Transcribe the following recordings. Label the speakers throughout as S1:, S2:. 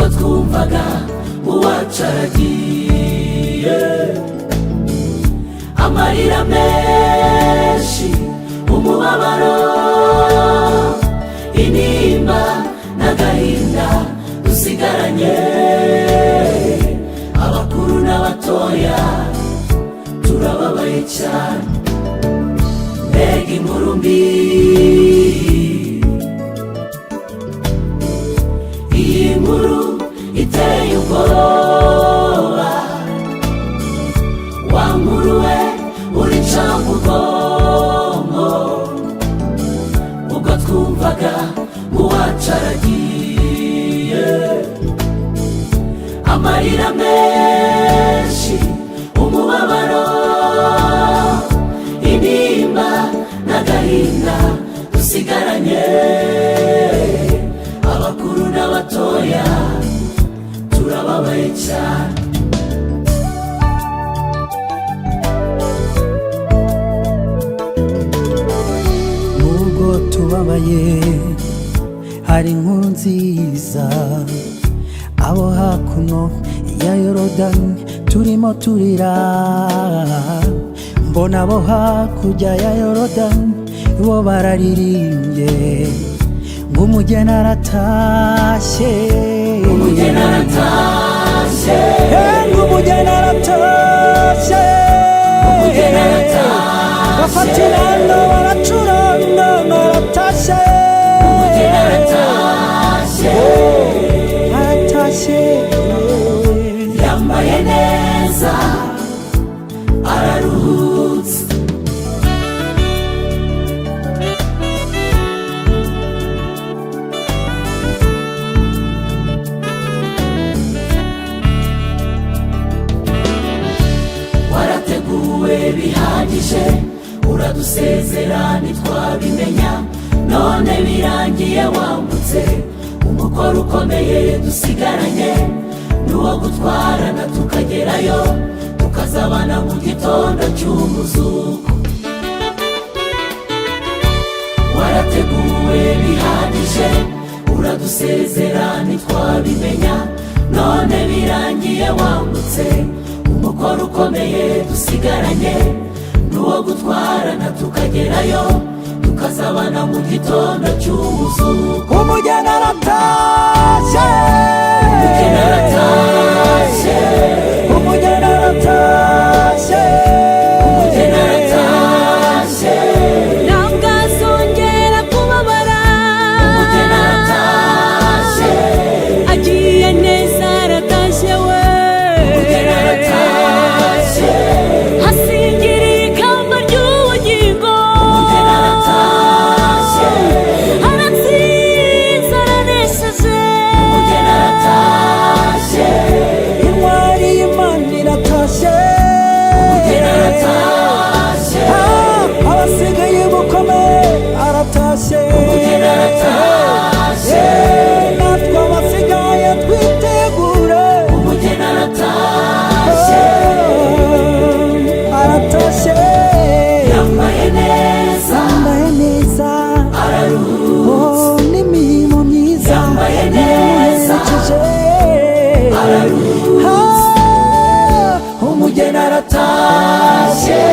S1: Ubwo twumvaga uwacu aragiye, amarira menshi, umubabaro, intimba n'agahinda dusigaranye, abakuru n'abatoya turababaye cyane. Mbega inkuru mbi! Iyi nkuru iteye ubwoba. Wa nkuru we urica mugongo, ubwo twumvaga uwacu aragiye, amarira menshi, umubabaro, intimba n'agahinda dusigaranye, abakuru n'abatoya turababaye cyane.
S2: Nubwo tubabaye, hari inkuru nziza. Abo hakuno ya Yorodani turimo turira, mbona abo hakurya ya Yorodani bo bararirimbye ngo umugeni aratashye.
S1: Umugeni aratashye.
S2: Ngo umugeni aratashye.
S1: Umugeni aratashye.
S2: Bafata inanga baracuranga ngo aratashye.
S1: Umugeni aratashye.
S2: Aratashye.
S1: Yambaye neza, araruhutse. Warateguwe bihagije, uradusezera ntitwabimenya, none birangiye wambutse. Umukoro ukomeye dusigaranye ni uwo gutwarana tukagerayo, tukazabana mu gitondo cy'umuzuko. Warateguwe bihagije, uradusezera ntitwabimenya, none birangiye wambutse. Umukoro ukomeye dusigaranye ni uwo gutwarana tukagerayo, tukazabana mu gitondo cy'umuzuko.
S2: Umugeni aratashye.
S1: Umugeni aratashye.
S2: Umugeni aratashye.
S1: Umugeni aratashye.
S3: Ntabwo azongera kubabara.
S1: Umugeni aratashye.
S3: Agiye neza, aratashye we.
S1: Umugeni aratashye.
S3: Hasingiriye ikamba ry'ubugingo.
S1: Umugeni aratashye.
S3: Aratsinze, aranesheje.
S1: Umugeni aratashye.
S2: Intwari y'Imana iratashye.
S1: Umugeni aratashye.
S2: Ah, abasigaye bukomeye, aratashye.
S1: Umugeni aratashye.
S2: Natwe abasigaye twitegure.
S1: Umugeni aratashye.
S2: Aratashye.
S1: Yambaye neza.
S2: Yambaye neza.
S1: Araruhutse.
S2: Oh, n'imirimo myiza
S1: Yambaye neza.
S2: yamuherekeje.
S1: Araruhutse.
S2: Ah,
S1: umugeni aratashye.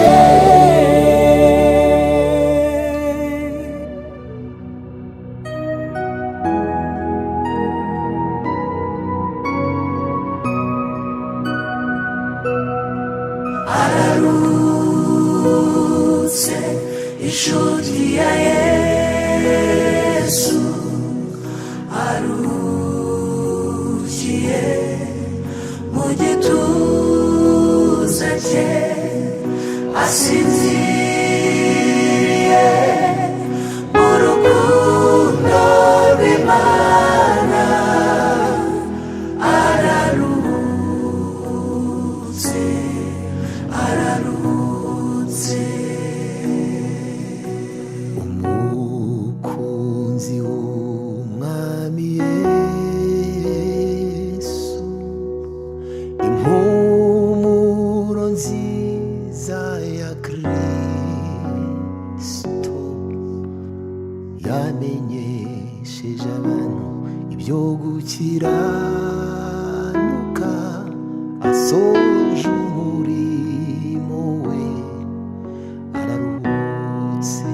S1: Araruhutse inshuti ya Yesu, aruhukiye mu gituza cye, asinziriye mu rukundo rw'Imana. Araruhutse, araruhutse.
S4: Umukunzi w'Umwami Yesu. Gukiranuka asoje umurimo we, araruhutse.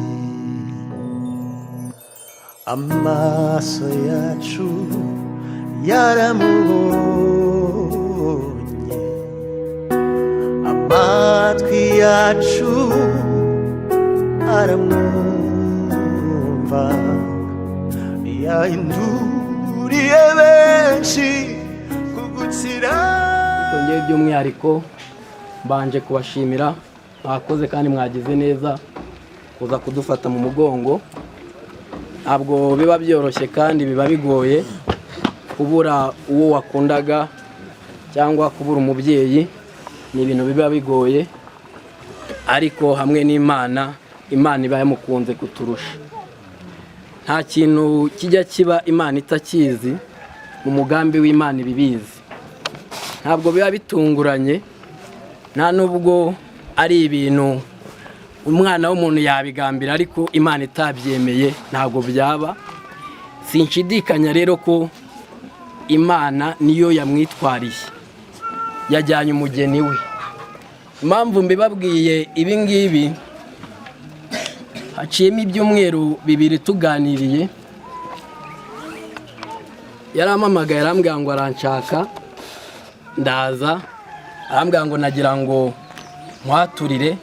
S4: Amaso yacu yaramubonye, amatwi yacu aramwumva, yahinduriye benshi kugukira.
S5: Ngewe by'umwihariko mbanje kubashimira, mwakoze kandi mwagize neza kuza kudufata mu mugongo. Ntabwo biba byoroshye kandi biba bigoye kubura uwo wakundaga cyangwa kubura umubyeyi, ni ibintu biba bigoye, ariko hamwe n'Imana, Imana iba yamukunze kuturusha. Nta kintu kijya kiba Imana itakizi, mu mugambi w'Imana ibibizi. Ntabwo biba bitunguranye, nta nubwo ari ibintu umwana w'umuntu yabigambira ariko Imana itabyemeye ntabwo byaba. Sinshidikanya rero ko Imana niyo yamwitwariye, yajyanye umugeni we. Impamvu mbibabwiye ibi ngibi, haciyemo ibyumweru 2 tuganiriye, yarampamagaye arambwira ngo aranshaka, ndaza arambwira ngo nagira ngo nkwaturire,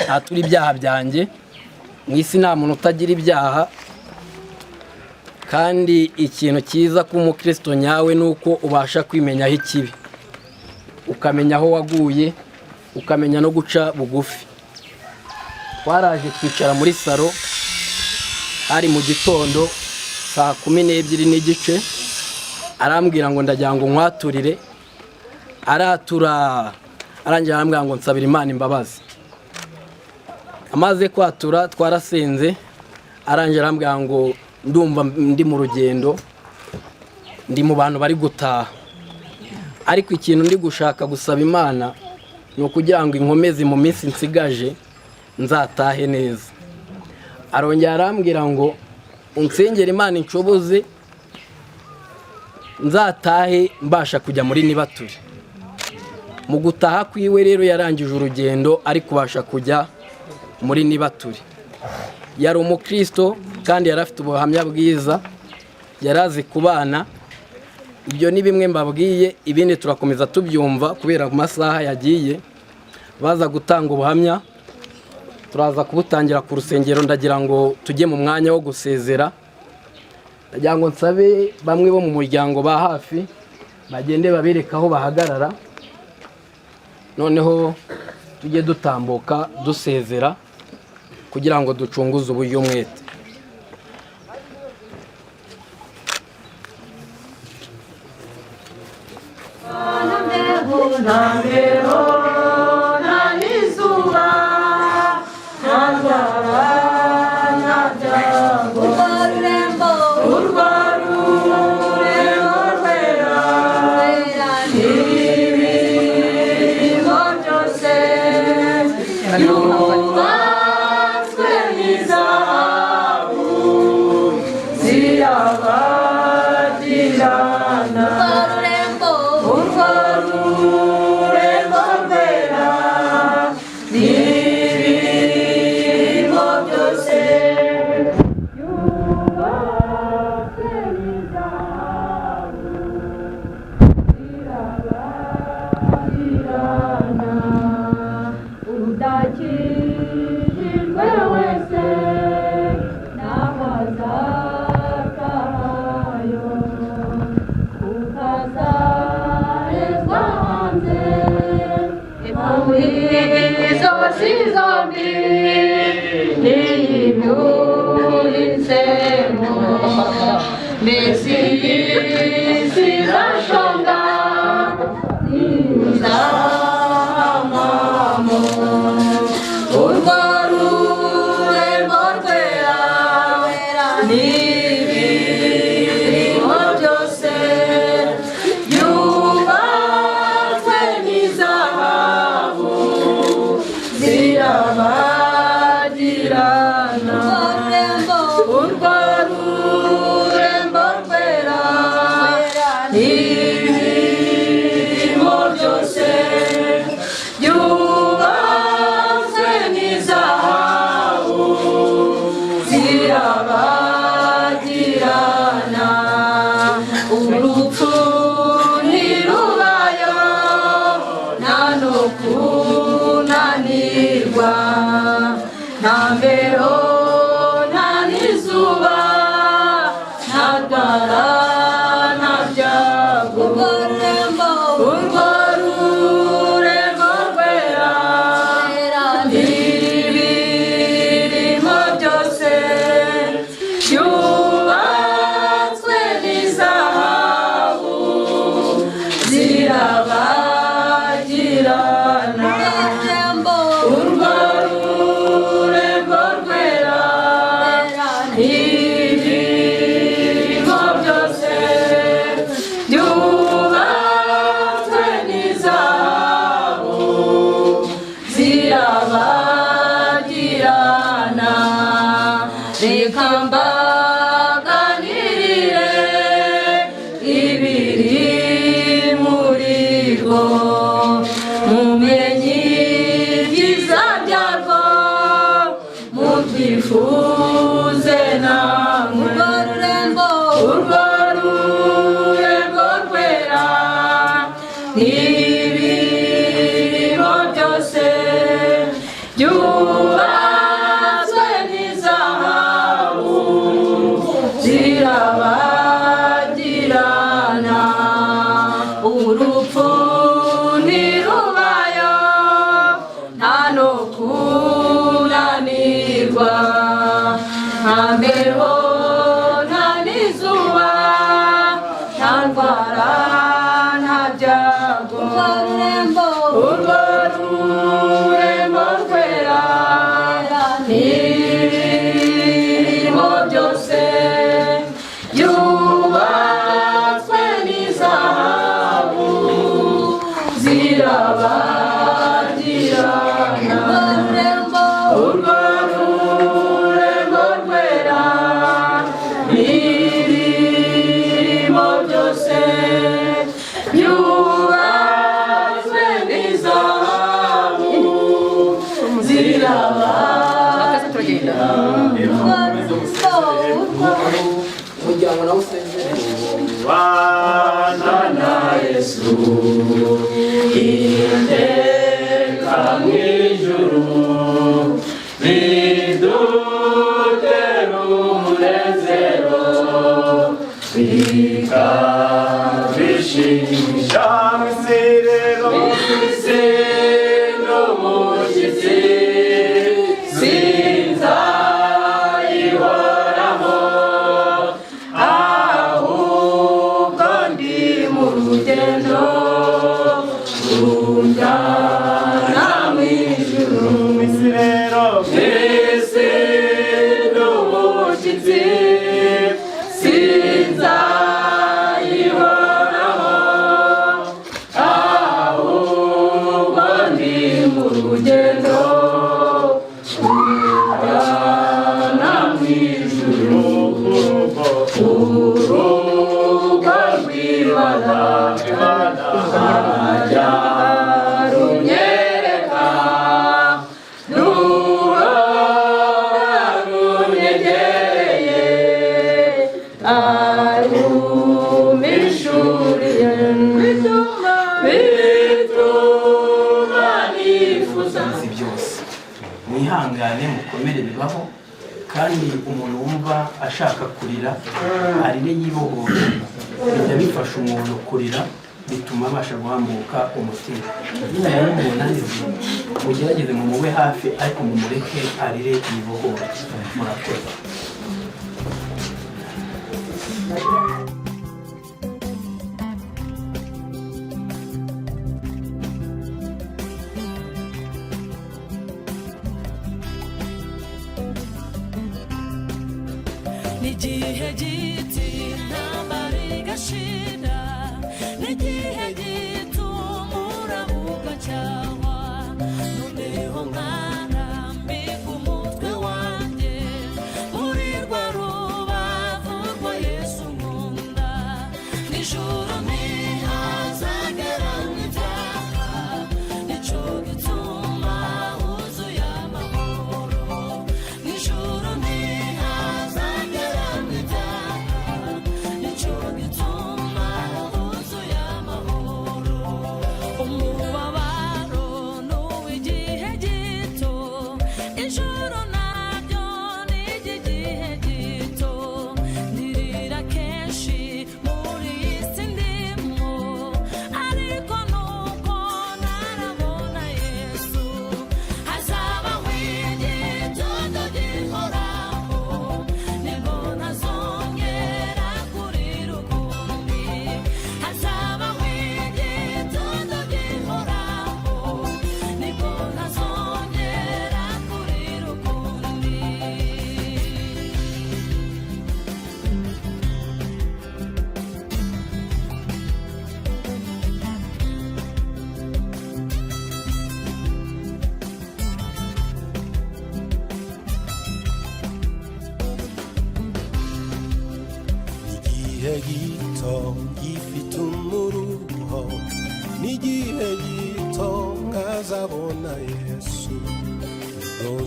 S5: ntature ibyaha byanjye. Mu isi nta muntu utagira ibyaha, kandi ikintu cyiza ku mukristo nyawe ni uko ubasha kwimenyaho ikibi, ukamenya aho waguye, ukamenya no guca bugufi. Twaraje twicara muri salo, hari mu gitondo saa 12:30, arambwira ngo ndagira ngo nkwaturire, aratura, arangira arambwira ngo nsabira Imana imbabazi. Amaze kwatura twarasenze, arangira arambwira ngo ndumva ndi mu rugendo, ndi mu bantu bari gutaha, ariko ikintu ndi gushaka gusaba Imana ni ukugira ngo inkomeze mu minsi nsigaje nzatahe neza. Arongera arambwira ngo unsengere Imana inshoboze nzatahe mbasha kujya muri nibature. Mu gutaha kwiwe rero yarangije urugendo ari kubasha kujya muri nibature. Yari umukristo kandi yari afite ubuhamya bwiza, yari azi kubana. Ibyo ni bimwe mbabwiye, ibindi turakomeza tubyumva kubera amasaha yagiye baza gutanga ubuhamya, turaza kubutangira ku rusengero. Ndagira ngo tujye mu mwanya wo gusezera, ndagira ngo nsabe bamwe bo mu muryango ba hafi bagende babereke aho bahagarara, noneho tujye dutambuka dusezera kugira ngo ducunguze uburyo umwete.
S6: Udakijijwe wese n'abazatahayo, ukazahezwa hanze
S7: Izosi zombi niyimyuritsemo, mbese iyi si izashonga ntizahamamo. Urwo rurembo rwera n'ibirimo byose yubatswe n'izahabu zirabagirana. Urwo rurembo rwera rwo, mumenye ibyiza byarwo, mubyifuze namwe.
S8: Urwo rurembo,
S7: Urwo rurembo rwera n'ibirimo byose byubatswe n'izahabu zirabagirana. Urupfu ntirubayo, nta no kunanirwa, nta mbeho, nta n'izuba, nta ndwara, nta byago.
S8: Urwo rurembo,
S7: Urwo rurembo rwera n'ibirimo byose byubatswe n'izahabu zirabagirana.
S8: Urwo rurembo,
S7: Urwo rurembo rwera n'ibirimo byose byubatswe n'izahabu zirabagirana.
S8: Urwo rurembo, urwo
S5: Umuryango nawe usezere.
S4: Bana
S7: na Yesu iteka mu ijuru bidutera umunezero bikadushimisha.
S4: Mw'isi rero,
S7: Isi n'umushyitsi sinzayihoraho, ahubwo ndi mu rugendo runjyana mu ijuru.
S4: Mw'isi rero,
S7: Isi n'umushyitsi sinzayihoraho, ahubwo ndi mu rugendo rujyana mu ijuru. Urugo rw'Imana ajya runyereka, ruhora runyegereye, arumishuriye, bituma nifuza.
S5: Si byose, mwihangane, mukomere, bibaho. Kandi umuntu wumva ashaka kurira arire yibohore. Bijya bifasha umuntu kurira, bituma abasha guhambuka umutima. Nimubona umuntu arize, mugerageze mumube hafi, ariko mumureke arire yibohore. Murakoze.
S3: N'igihe gito intambara igashira, n'igihe gito umuraba cyangwa noneho mwana mbika umutwe wanjye muri rwa rubavu rwa Yesu nkunda. Nijoro ntihazagera ibyaha, nicyo gituma wuzuye amahoro. Nijoro ntihazagera ibyaha, nicyo gituma wuzuye amahoro. Umubabaro n'uw'igihe gito, ijoro naryo ni iry'igihe gito. Ndirira kenshi muri iyi si ndimo.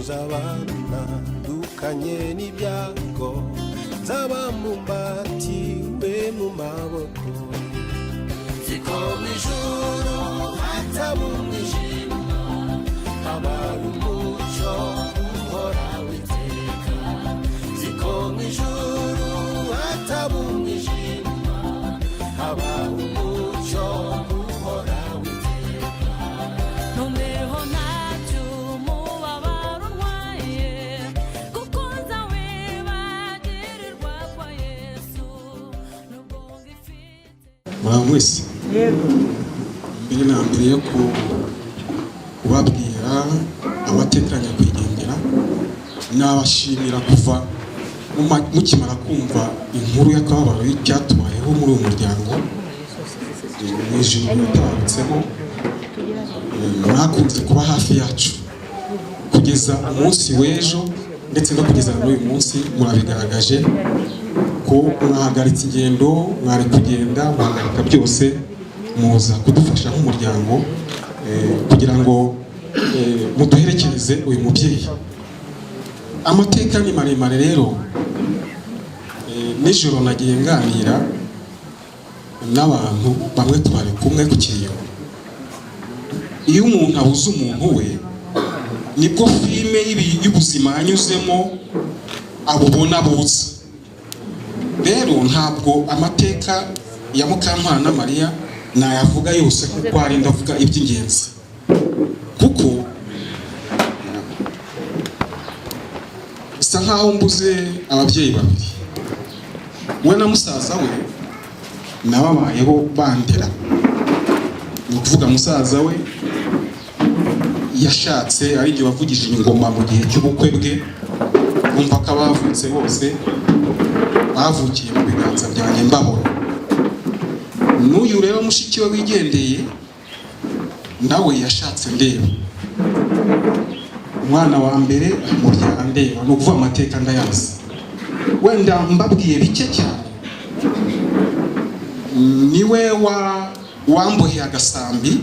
S9: nzaba ntandukanye n'ibyago, nzaba mbumbatiwe mu maboko. Siko mu ijuru hataba umwijima, haba umucyo uhora witeka. Siko mu ijuru hataba umwijima, haba umucyo uhora witeka.
S3: Noneho ntacyo umubabaro untwaye, kuko nzawibagirirwa kwa Yesu nubwo ngifite.
S10: Muraho mwese. Mbere na mbere yo kubabwira amateka ya nyakwigendera, nabashimira kuva mukimara kumva inkuru y'akababaro y'icyatubayeho muri uyu muryango mu ijoro yatabarutsemo. Mwakunze kuba hafi yacu kugeza umunsi w'ejo, ndetse no kugeza n'uyu munsi murabigaragaje ko mwahagaritse ingendo, mwari kugenda muhagarika byose, muza kudufasha nk'umuryango kugira ngo muduherekereze uyu mubyeyi. Amateka ni maremare rero. Nijoro nagiye nganira n'abantu bamwe twari kumwe ku kiriyo. Iyo umuntu abuze umuntu we, nibwo filime y'ubuzima yanyuzemo abubona buza. Rero ntabwo amateka ya Mukampana Mariya nayavuga yose kuko hari, ndavuga iby'ingenzi, kuko bisa nkaho mbuze ababyeyi babiri, we na musaza we nababayeho bandera. Ni ukuvuga musaza we yashatse ari igihe wavugije ingoma mu gihe cy'ubukwe bwe, bumva ko abavutse bose bavukiye mu biganza byanjye mbabona. N'uyu rero mushiki we wigendeye nawe yashatse ndeba, umwana wa mbere amubyara ndeba. Ni ukuvuga amateka ndayazi, wenda mbabwiye bike cyane. Niwe wa wamboheye agasambi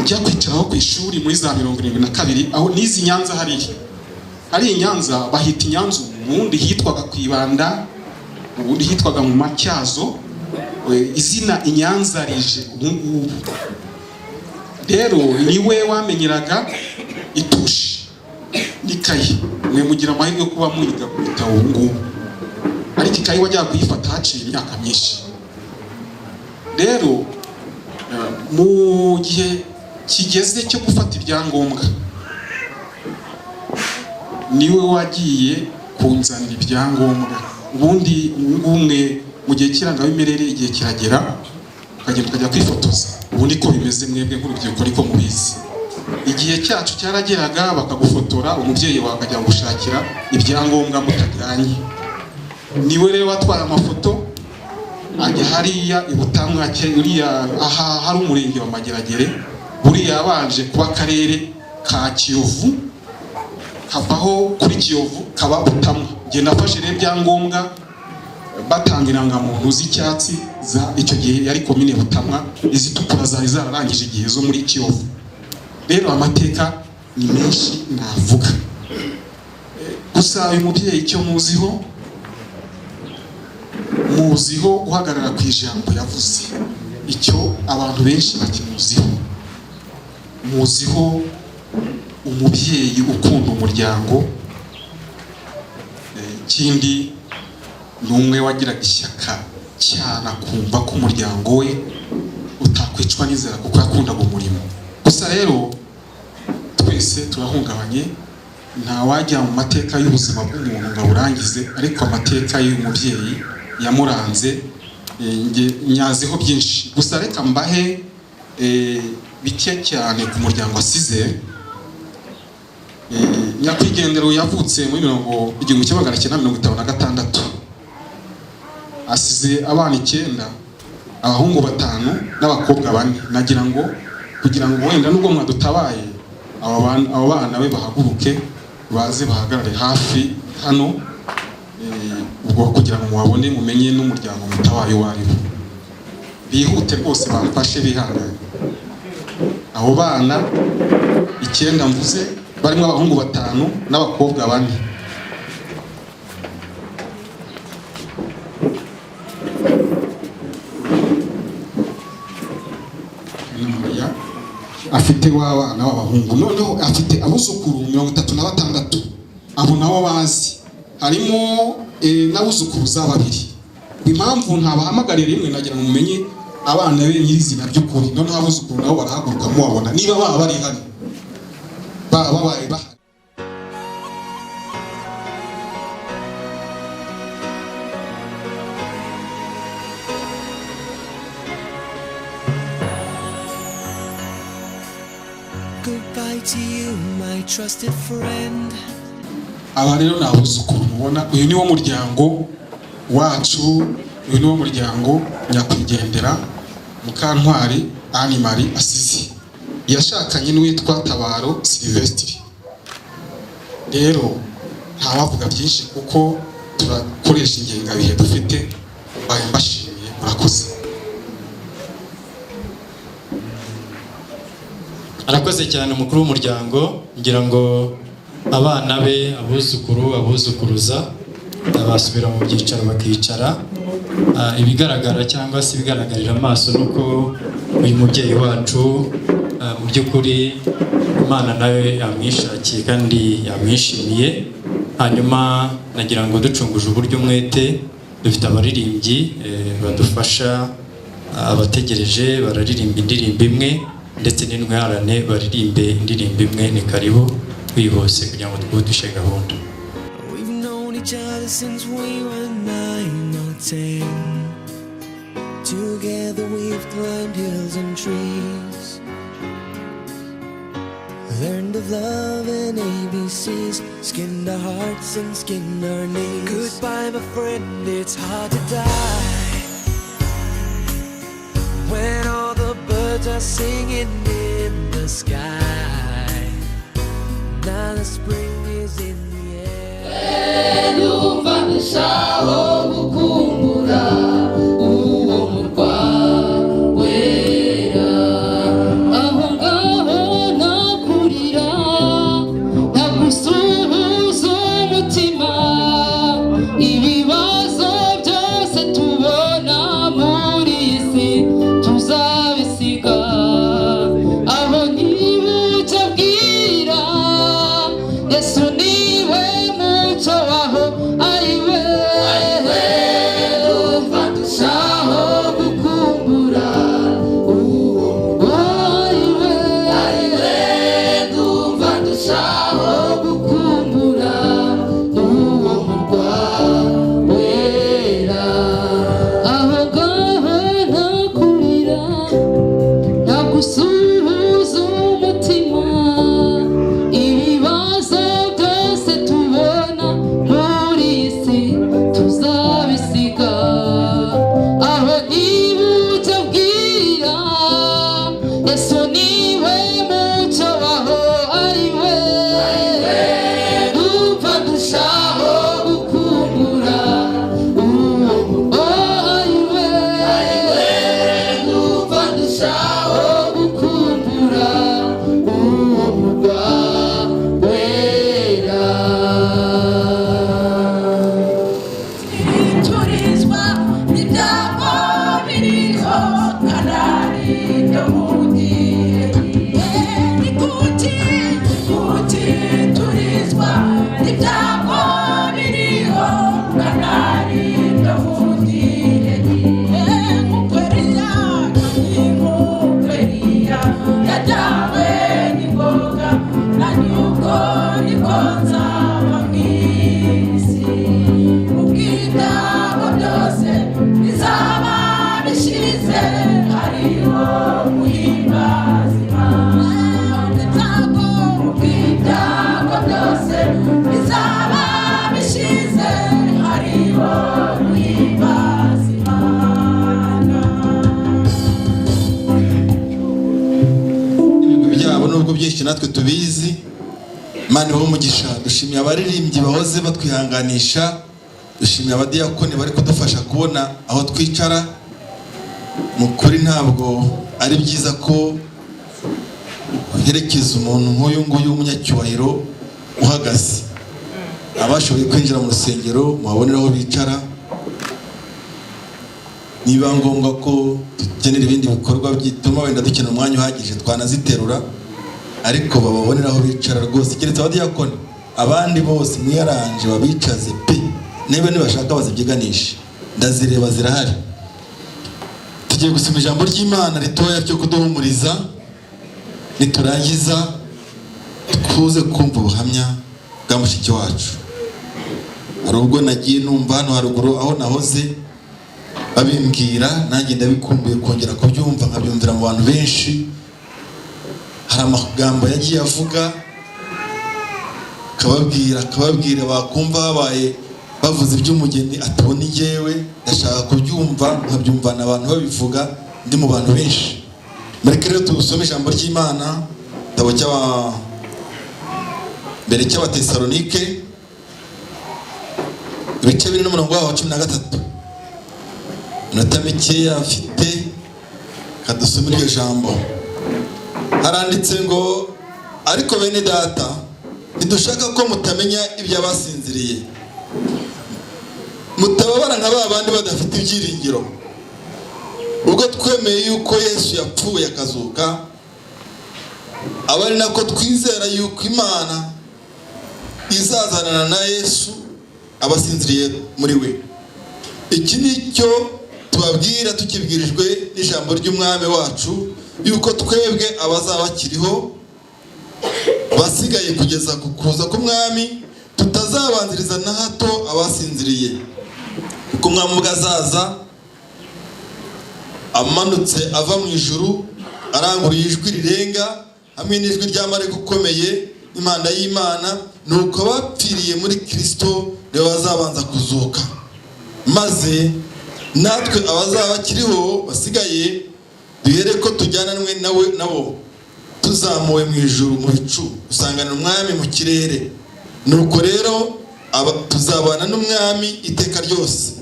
S10: njya kwicaraho ku ishuri muri za 72, aho nizi Nyanza. Hariya hari i Nyanza, bahita i Nyanza, ubundi hitwaga ku Ibanda, ubundi hitwaga mu Matyazo. Izina i Nyanza rije ubu ngubu. Rero niwe wamenyeraga itushi n'ikayi. Mwe mugira amahirwe yo kuba muyiga ku bitabo ubu ngubu, ariko ikayi wajyaga kuyifata haciye imyaka myinshi. Rero mu gihe kigeze cyo gufata ibyangombwa, niwe wagiye kunzanira ibyangombwa. Ubundi ubu ngubu mwe mu gihe cy'irangamimerere igihe kiragera ukagenda ukajya kwifotoza, ubundi ko bimeze mwebwe nk'urubyiruko ariko mubizi. Igihe cyacu cyarageraga bakagufotora, umubyeyi wawe akajya gushakira ibyangombwa mutajyanye. Niwe rero watwaye amafoto ajya hariya i Butamwake, uriya aha hari umurenge wa Mageragere, buriya yabanje kuba akarere ka Kiyovu, kavaho kuri Kiyovu kaba Butamwa. Njye nafashe rero ibyangombwa batanga irangamuntu z'icyatsi za icyo gihe yari komine Butamwa, izitukura zari zararangije igihe zo muri Kiyovu. Rero amateka ni menshi navuga. Gusa uyu mubyeyi icyo muziho, muziho guhagarara ku ijambo yavuze, icyo abantu benshi bakimuziho. Muziho umubyeyi ukunda umuryango. Ikindi ni umwe wagiraga ishyaka cyane, akumva ko umuryango we utakwicwa n'inzara kuko yakundaga umurimo. Gusa rero twese turahungabanye, ntawajya mu mateka y'ubuzima bw'umuntu ngo awurangize, ariko amateka y'uyu mubyeyi yamuranze nge nyaziho byinshi. Gusa reka mbahe bike cyane ku muryango asize. Nyakwigendera yavutse muri 1956, asize abana 9, abahungu 5 n'abakobwa 4. Nagira ngo kugira ngo wenda nubwo mwadutabaye, abo bana be bahaguruke baze bahagarare hafi hano, ubwo kugira ngo mubabone mumenye n'umuryango mutabaye uwo ari wo. Bihute rwose, bamfashe bihangane. Abo bana 9 mvuze. Barimo abahungu batanu n'abakobwa bane. Mariya afite w'abana b'abahungu, noneho afite abuzukuru 36. Abo nabo bazi harimo n'abuzukuruza babiri. Impamvu ntabahamagarira rimwe, nagira ngo mumenye abana be nyirizina by'ukuri. Noneho abuzukuru nabo barahaguruka, mubabona niba baba bari hano, baba babaye bahari.
S9: Goodbye to you, my trusted friend.
S10: Aba rero ni abuzukuru mubona. Uyu ni wo muryango wacu, uyu ni wo muryango nyakwigendera Mukantwari Anne Marie asize. Yashakanye n'uwitwa Tabaro Sylvestre. Rero ntawavuga byinshi kuko turakoresha ingengabihe dufite. Mbaye mbashimiye, murakoze.
S11: Arakoze cyane umukuru w'umuryango. Ngira ngo abana be, abuzukuru, abuzukuruza basubira mu byicaro bakicara. Ibigaragara cyangwa se ibigaragarira amaso ni uko uyu mubyeyi wacu, mu by'ukuri Imana nawe yamwishakiye kandi yamwishimiye. Hanyuma nagira ngo ducunguje uburyo umwete, dufite abaririmbyi badufasha, abategereje bararirimba indirimbo imwe, ndetse n'intwarane baririmbe indirimbo imwe. Ni karibu wihuse kugira ngo twihutishe gahunda.
S9: We've known each other since we were 9 or 10. Together we've climbed hills and trees. Learned of love and ABCs. Skinned our hearts and skinned our knees. Goodbye, my friend, it's hard to die when all the birds are singing in the sky. Now the spring is in the air.
S7: Ndumva ndushaho gukumbura uwo murwa wera, aho ngaho nakurira, nagusuhuza umutima. Ibibazo byose tubona muri iyi si tuzabisiga aho. Ntibucya bwira, Yesu niwe mucyo waho. Ayiwe, ndumva ndushaho gukumbura uwo. Ayiwe, ndumva ndushaho gukumbura uwo murwa wera, aho ngaho ntakurira, nagusuhuza umutima. Ibibazo byose tubona muri iyi si tuzabisiga aho. Ntibucya bwira, Yesu niwe mucyo waho. Ayiwe, ndumva ndushaho gukumbura uwo. Ayiwe, ndumva ndushaho gukumbura uwo murwa wera.
S1: Turizwa n'ibyago biriho kanari byo mu gihe. Ni kuki, kuki turizwa n'ibyago biriho kanari byo mu gihe? Nk'uko Eliya, kandi nk'uko Eliya yajyanywe n'ingoga, nanjye ubwo niko nzaba mu isi. Ubw'ibyago byose bizaba bishize, hariho guhimbaza Imana. Ibyago, ubw'ibyago byose bizaba bishize, hariho guhimbaza Imana.
S12: Ibigwi byabo nubwo byinshi natwe tubizi, Imana ibahe umugisha. Dushimiye abaririmbyi bahoze batwihanganisha, dushimiye abadiyakoni bari kudufasha kubona aho twicara. Mu kuri ntabwo ari byiza ko Duherekeze umuntu nk'uyu nguyu w'umunyacyubahiro uhagaze. Abashoboye kwinjira mu rusengero muhabonere aho bicara. Niba ngombwa ko dukenera ibindi bikorwa bituma wenda dukenera umwanya uhagije, twanaziterura, ariko bababonera aho bicara rwose, keretse abadiyakoni. Abandi bose mwiyaranje babicaze pe, niba nibashaka bazibyiganishe, ndazireba zirahari. Tugiye gusoma ijambo ry'Imana ritoya ryo kuduhumuriza, niturangiza tuze kumva ubuhamya bwa mushiki wacu. Hari ubwo nagiye numva hano haruguru aho nahoze babimbwira, nanjye ndabikumbuye kongera kubyumva, nkabyumvira mu bantu benshi. Hari amagambo yagiye avuga akababwira, bakumva habaye bavuze iby'umugeni atabona. Njyewe ndashaka kubyumva, nkabyumvana abantu babivuga ndi mu bantu benshi. Mureke rero tubusome ijambo ry'Imana, igitabo cy'aba mbere cy'Abatesalonike, ibice 4 n'umurongo waho wa 13. Iminota mikeya mfite, kadusome iryo jambo. Haranditse ngo: "Ariko bene data, ntidushaka ko mutamenya iby'abasinziriye, mutababara nka ba bandi badafite ibyiringiro. Ubwo twemeye yuko Yesu yapfuye akazuka, aba ari nako twizera yuko Imana izazanana na Yesu abasinziriye muri we. Iki ni cyo tubabwira tukibwirijwe n'ijambo ry'Umwami wacu, yuko twebwe abazaba bakiriho basigaye kugeza ku kuza k'Umwami tutazabanziriza na hato abasinziriye. Kuko Umwami ubwo azaza amanutse ava mu ijuru, aranguruye ijwi rirenga hamwe n'ijwi rya marayika ukomeye n'impanda y'Imana, nuko abapfiriye muri Kristo nibo bazabanza kuzuka, maze natwe abazaba bakiriho basigaye duhere ko tujyananwe nawe nabo tuzamuwe mu ijuru mu bicu gusanganira Umwami mu kirere. Nuko rero tuzabana n'Umwami iteka ryose.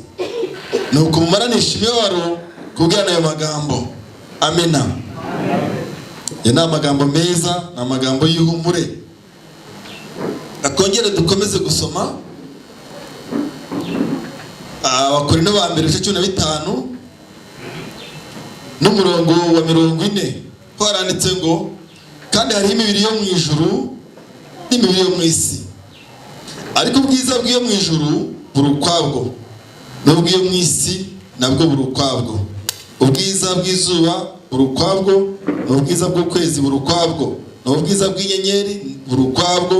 S12: Nuko mumaranisha imibabaro kubwirana ayo magambo." Amena. Aya ni amagambo meza, ni amagambo y'ihumure. Akongere dukomeze gusoma Abakorinto ba mbere, ibice 15 n'umurongo wa 40, ho haranditse ngo: "Kandi hariho imibiri yo mu ijuru n'imibiri yo mu isi, ariko ubwiza bw'iyo mu ijuru buri ukwabwo, n'ubw'iyo mu isi nabwo buri ukwabwo. Ubwiza bw'izuba buri ukwabwo, n'ubwiza bw'ukwezi buri ukwabwo, n'ubwiza bw'inyenyeri buri ukwabwo,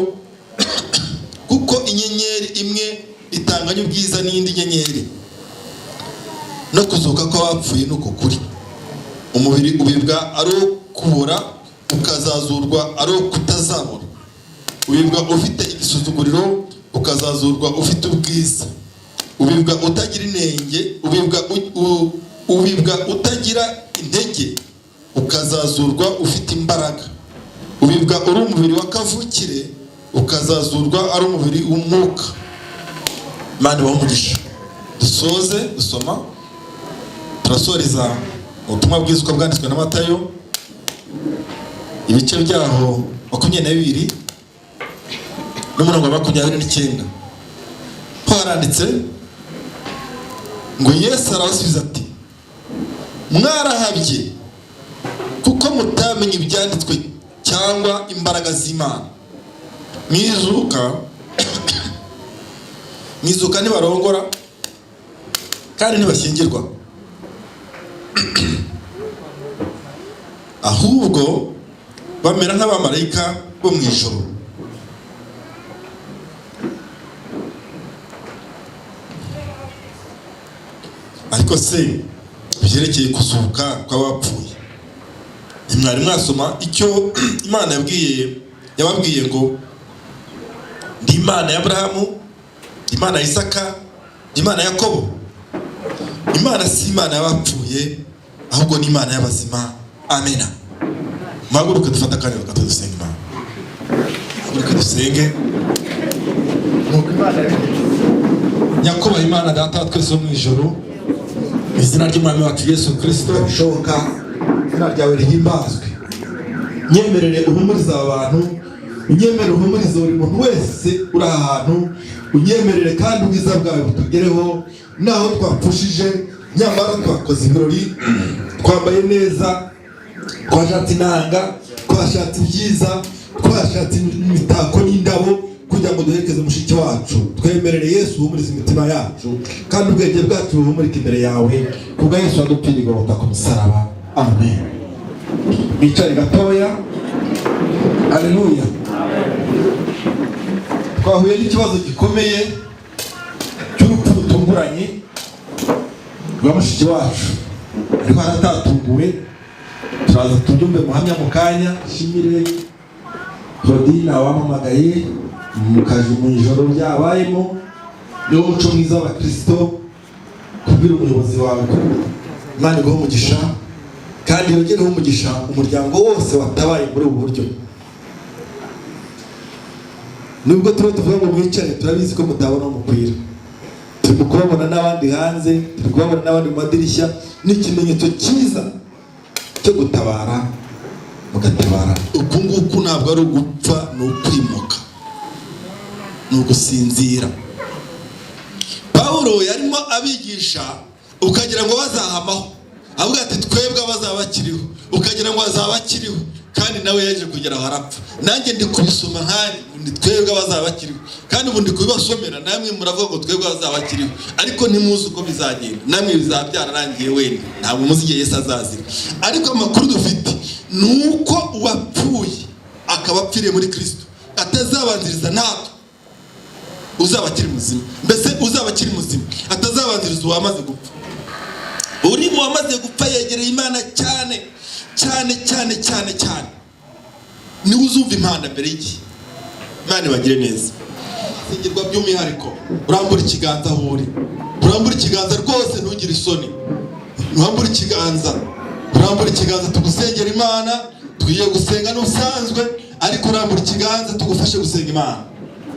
S12: kuko inyenyeri imwe itanganya ubwiza n'indi nyenyeri. No kuzuka kw'abapfuye ni uko kuri. Umubiri ubibwa ari uwo kubora, ukazazurwa ari uwo kutazabora. Ubibwa ufite igisuzuguriro, ukazazurwa ufite ubwiza. Ubibwa utagira inenge, ubibwa utagira intege, ukazazurwa ufite imbaraga. Ubibwa uri umubiri wa kavukire, ukazazurwa ari umubiri w'umwuka." Imana ibahe umugisha. Dusoze dusoma, turasoreza ubutumwa bwiza uko bwanditswe na Matayo, ibice byaho 22 n'umurongo wa 29. Ho haranditse ngo: "Yesu arabasubiza ati: Mwarahabye, kuko mutamenye ibyanditswe cyangwa imbaraga z'Imana. Mu izuka ntibarongora kandi ntibashyingirwa, ahubwo bamera nk'abamarayika bo mu ijuru. Ariko se byerekeye kuzuka kw'abapfuye, ntimwari mwasoma icyo Imana yababwiye ngo: Ndi Imana ya Aburahamu, ndi Imana ya Isaka, ndi Imana ya Yakobo? Imana si Imana y'abapfuye, ahubwo ni Imana y'abazima." Amena. Muhaguruke dufate akanya gato dusenga Imana. Muhaguruke dusenge. Nuko Imana yabigenza. Nyakubahwa Imana Data wa twese wo mu ijuru, mu izina ry'Umwami wacu Yesu Kristo, bishoboka izina ryawe rihimbazwe. Nyemerere uhumurize aba bantu, unyemerere uhumurize buri muntu wese uri aha hantu, unyemerere kandi ubwiza bwawe butugereho. Naho twapfushije, nyamara twakoze ibirori, twambaye neza, twashatse inanga, twashatse ibyiza, twashatse imitako n'indabo kugira ngo duherekeze mushiki wacu. Twemerere Yesu uhumurize imitima yacu, kandi ubwenge bwacu buhumurike imbere yawe, kubwa Yesu wadupfiriye igorota ku musaraba. Amen. Mwicare gatoya. Aleluya. Twahuye n'ikibazo gikomeye cy'urupfu rutunguranye rwa mushiki wacu, ariko haratatunguwe. Turaza tubyumve muhamya mu kanya. Shimire Claudine wampamagaye mu kazi mu ijoro ryabayemo. Niwo muco mwiza w'abakirisito, kubwira umuyobozi wawe ko Imana iguha umugisha, kandi yongereho umugisha umuryango wose watabaye muri ubu buryo. Nubwo tuba tuvuga ngo mwicare, turabizi ko mutabona umukwira. Turi kubabona n'abandi hanze, turi kubabona n'abandi mu madirishya. Ni ikimenyetso cyiza cyo gutabara, mugatabara. Uku nguku ntabwo ari ugupfa, ni ukwimuka, ni ugusinzira. Pawulo yarimo abigisha, ukagira ngo bazahamaho, avuga ati twebwe abazaba bakiriho, ukagira ngo bazaba bakiriho, kandi nawe yaje kugera aho arapfa. Nanjye ndi kubisoma nkani ni twebwe abazaba bakiriho, kandi ubu ndi kubibasomera, namwe muravuga ngo twebwe abazaba bakiriho, ariko ntimuzi uko bizagenda. Namwe bizaba byararangiye wenda, ntabwo muzi igihe Yesu azazira. Ariko amakuru dufite ni uko uwapfuye akaba apfiriye muri Kristo atazabanziriza natwe uzaba akiri muzima, mbese uzaba akiri muzima atazabanziriza uwamaze gupfa. Uri mu wamaze gupfa yegereye Imana cyane cyane cyane cyane cyane, niwe uzumva impanda mbere y'igihe. Imana ibagire neza. Sengerwa by'umwihariko, urambura ikiganza aho uri, urambura ikiganza rwose, ntugire isoni, urambura ikiganza, urambura ikiganza tugusengera Imana. Tugiye gusenga n'ubusanzwe, ariko urambura ikiganza tugufashe gusenga Imana.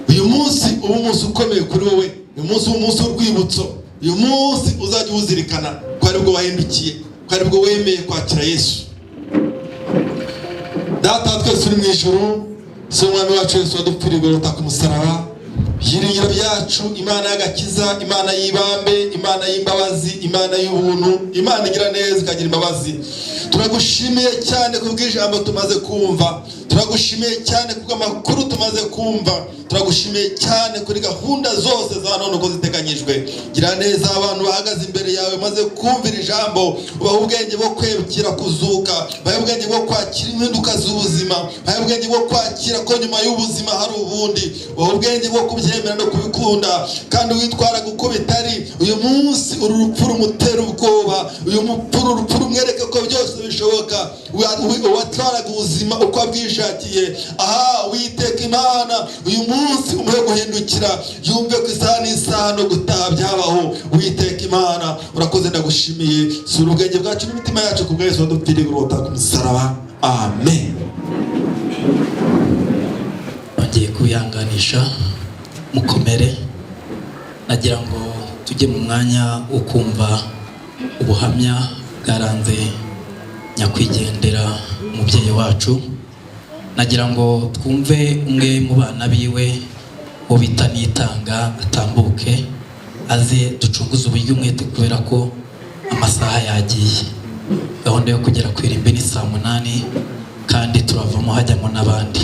S12: Uyu munsi uba umunsi ukomeye kuri wowe, uyu munsi uba umunsi w'urwibutso, uyu munsi uzajya uwuzirikana ko aribwo wahindukiye, ko aribwo wemeye kwakira Yesu. Data wa twese uri mu ijuru, si umwami wacu Yesu wadupfiriye igorota ku musaraba, byiringiro byacu, Imana y'agakiza, Imana y'ibambe, Imana y'imbabazi, Imana y'ubuntu, Imana igira neza ikagira imbabazi, turagushimiye cyane kubw'ijambo tumaze kumva, turagushimiye cyane kubw'amakuru tumaze kumva, turagushimiye cyane kuri gahunda zose za none uko ziteganyijwe. Gira neza abantu bahagaze imbere yawe maze kumvira ijambo, ubahe ubwenge bwo kwakira kuzuka, ubahe ubwenge bwo kwakira impinduka z'ubuzima, ubahe ubwenge bwo kwakira ko nyuma y'ubuzima hari ubundi, ubahe ubwenge bwo kubyemera no kubikunda. Kandi witwara uko bitari uyu munsi, uru rupfu rumutera ubwoba, uyu mupfu urupfu rumwereke ko byose bishoboka. Uwatwaraga ubuzima uko abwishakiye, aha witeka Imana uyu munsi umuhe guhindukira, yumve ko isaha n'isaha no gutaha byabaho. Witeka Imana urakoze, ndagushimiye. Sura ubwenge bwacu n'imitima yacu ku bwa Yesu wadupfiriye urota ku musaraba. Amen.
S13: Bagiye kubihanganisha, mukomere. Nagira ngo tujye mu mwanya wo kumva ubuhamya bwaranze nyakwigendera umubyeyi wacu. Nagira ngo twumve umwe mu bana biwe uwo bita Nitanga atambuke aze ducunguze uburyo umwete, kubera ko amasaha yagiye. Gahunda yo kugera ku irimbi ni saa 8, kandi turavamo hajyamo n'abandi.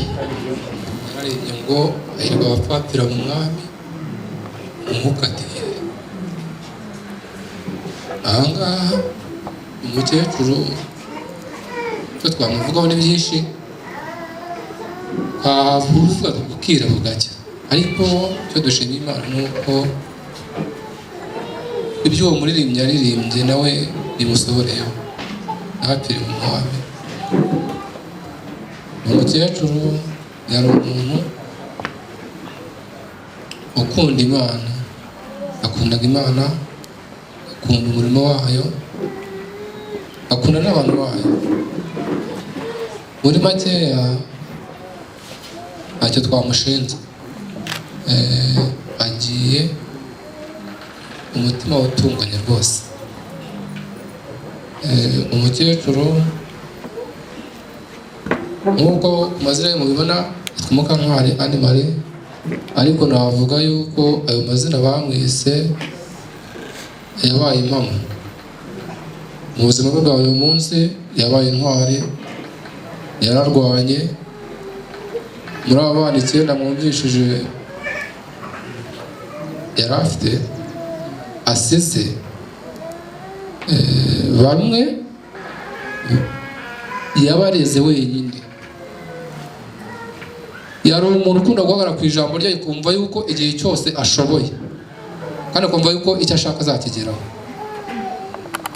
S14: Nararembye ngo hahirwa abapfapfira mu mwami, umwuka ateye ahangaha. Umukecuru icyo twamuvugaho ni byinshi, twavuga bukira bugacya, ariko icyo dushima Imana ni uko ibyo uwo muririmbyi yaririmbye nawe bimusohoreyeho, ntapfire mu mwami. Umukecuru yari umuntu ukunda Imana, akundaga Imana, akunda umurimo wayo, akunda n'abantu bayo. Muri makeya ntacyo twamushinze. Agiye umutima utunganye rwose. Umukecuru Nk'uko amazina ye mubibona, yitwa Mukantwari Anne Marie, ariko navuga yuko ayo mazina bamwise yabaye impamo mu buzima bwe bwa buri munsi. Yabaye intwari, yararwanye. Muri abo bana 9 mwumvishije yari afite asize, bamwe yabareze wenyine. Yari umuntu ukunda guhagarara ku ijambo rye, akumva yuko igihe cyose ashoboye, kandi akumva yuko icyo ashaka azakigeraho.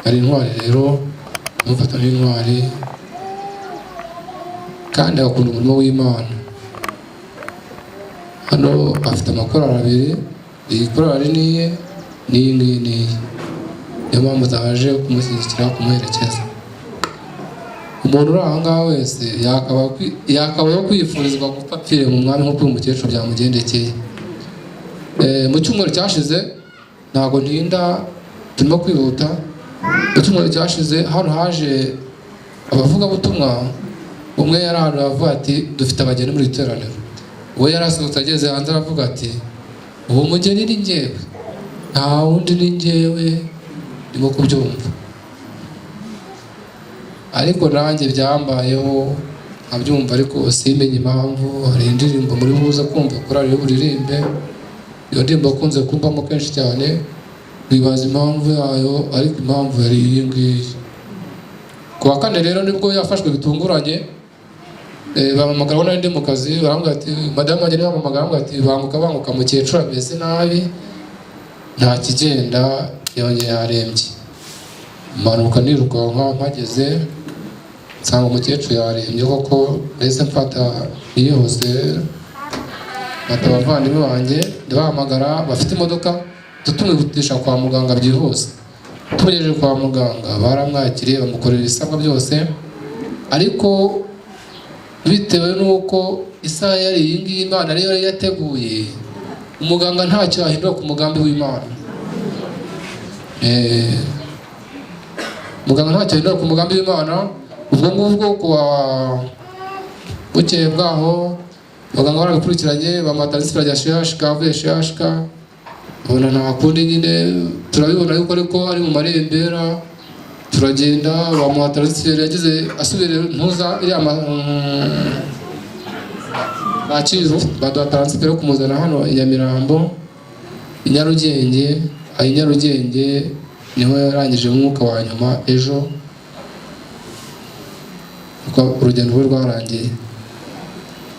S14: Yari intwari rero, amufata nk'intwari, kandi agakunda umurimo w'Imana. Hano afite amakorali abiri, iyi korali ni iye n'iyi ngiyi ni iye. Niyo mpamvu zaje kumushyigikira, kumuherekeza. Umuntu uri aha ngaha wese yakabaye kwifurizwa gupfa apfiriye mu mwami nk'uko uyu mukecuru byamugendekeye. Mu cyumweru cyashize, ntabwo ntinda, turimo kwihuta. Mu cyumweru cyashize hano haje abavugabutumwa. Umwe yari ahantu aravuga ati dufite abageni muri iri teraniro. We yarasohotse ageze hanze aravuga ati uwo mugeni ni njyewe, nta wundi ni njyewe. Ndimo kubyumva, ariko nanjye byambayeho nkabyumva, ariko simenye impamvu. Hari indirimbo muri buze kumva korali buririmbe, iyo ndirimbo akunze kumvamo kenshi cyane, wibaza impamvu yayo, ariko impamvu yari iyi ngiyi. Ku wa kane rero nibwo yafashwe bitunguranye. Bampamagara aho nari ndi mu kazi, barambwira ati madamu wanjye niwe bampamagara, barambwira ati banguka banguka, mukecuru ameze nabi, nta kigenda, yongeye yarembye. Manuka nirukanka, mpageze nsanga umukecuru yarembye koko. Nahise mfata yihuse, mfata abavandimwe banjye ndabahamagara bafite imodoka, tumwihutisha kwa muganga byihuse. Tumugejeje kwa muganga baramwakiriye, bamukorera ibisabwa byose, ariko bitewe n'uko isaha yari iyi ngiyi Imana ariyo yari yateguye, umuganga ntacyo yahindura ku mugambi w'Imana. Muganga ntacyo yahindura ku mugambi w'Imana. Ubwo ngubwo kuwa bukeye bwaho abaganga barabikurikiranye, bamuha transfer ajya CHK, avuye CHK ubona nta kundi nyine, turabibona yuko ariko ari mu marembera, turagenda bamuha transfer, yagize asubire ntuza iriya Kacyiru, baduha transfer yo kumuzana hano i Nyamirambo, i Nyarugenge. Aho i Nyarugenge niho yarangije umwuka wa nyuma ejo, kuko urugendo rwe rwarangiye.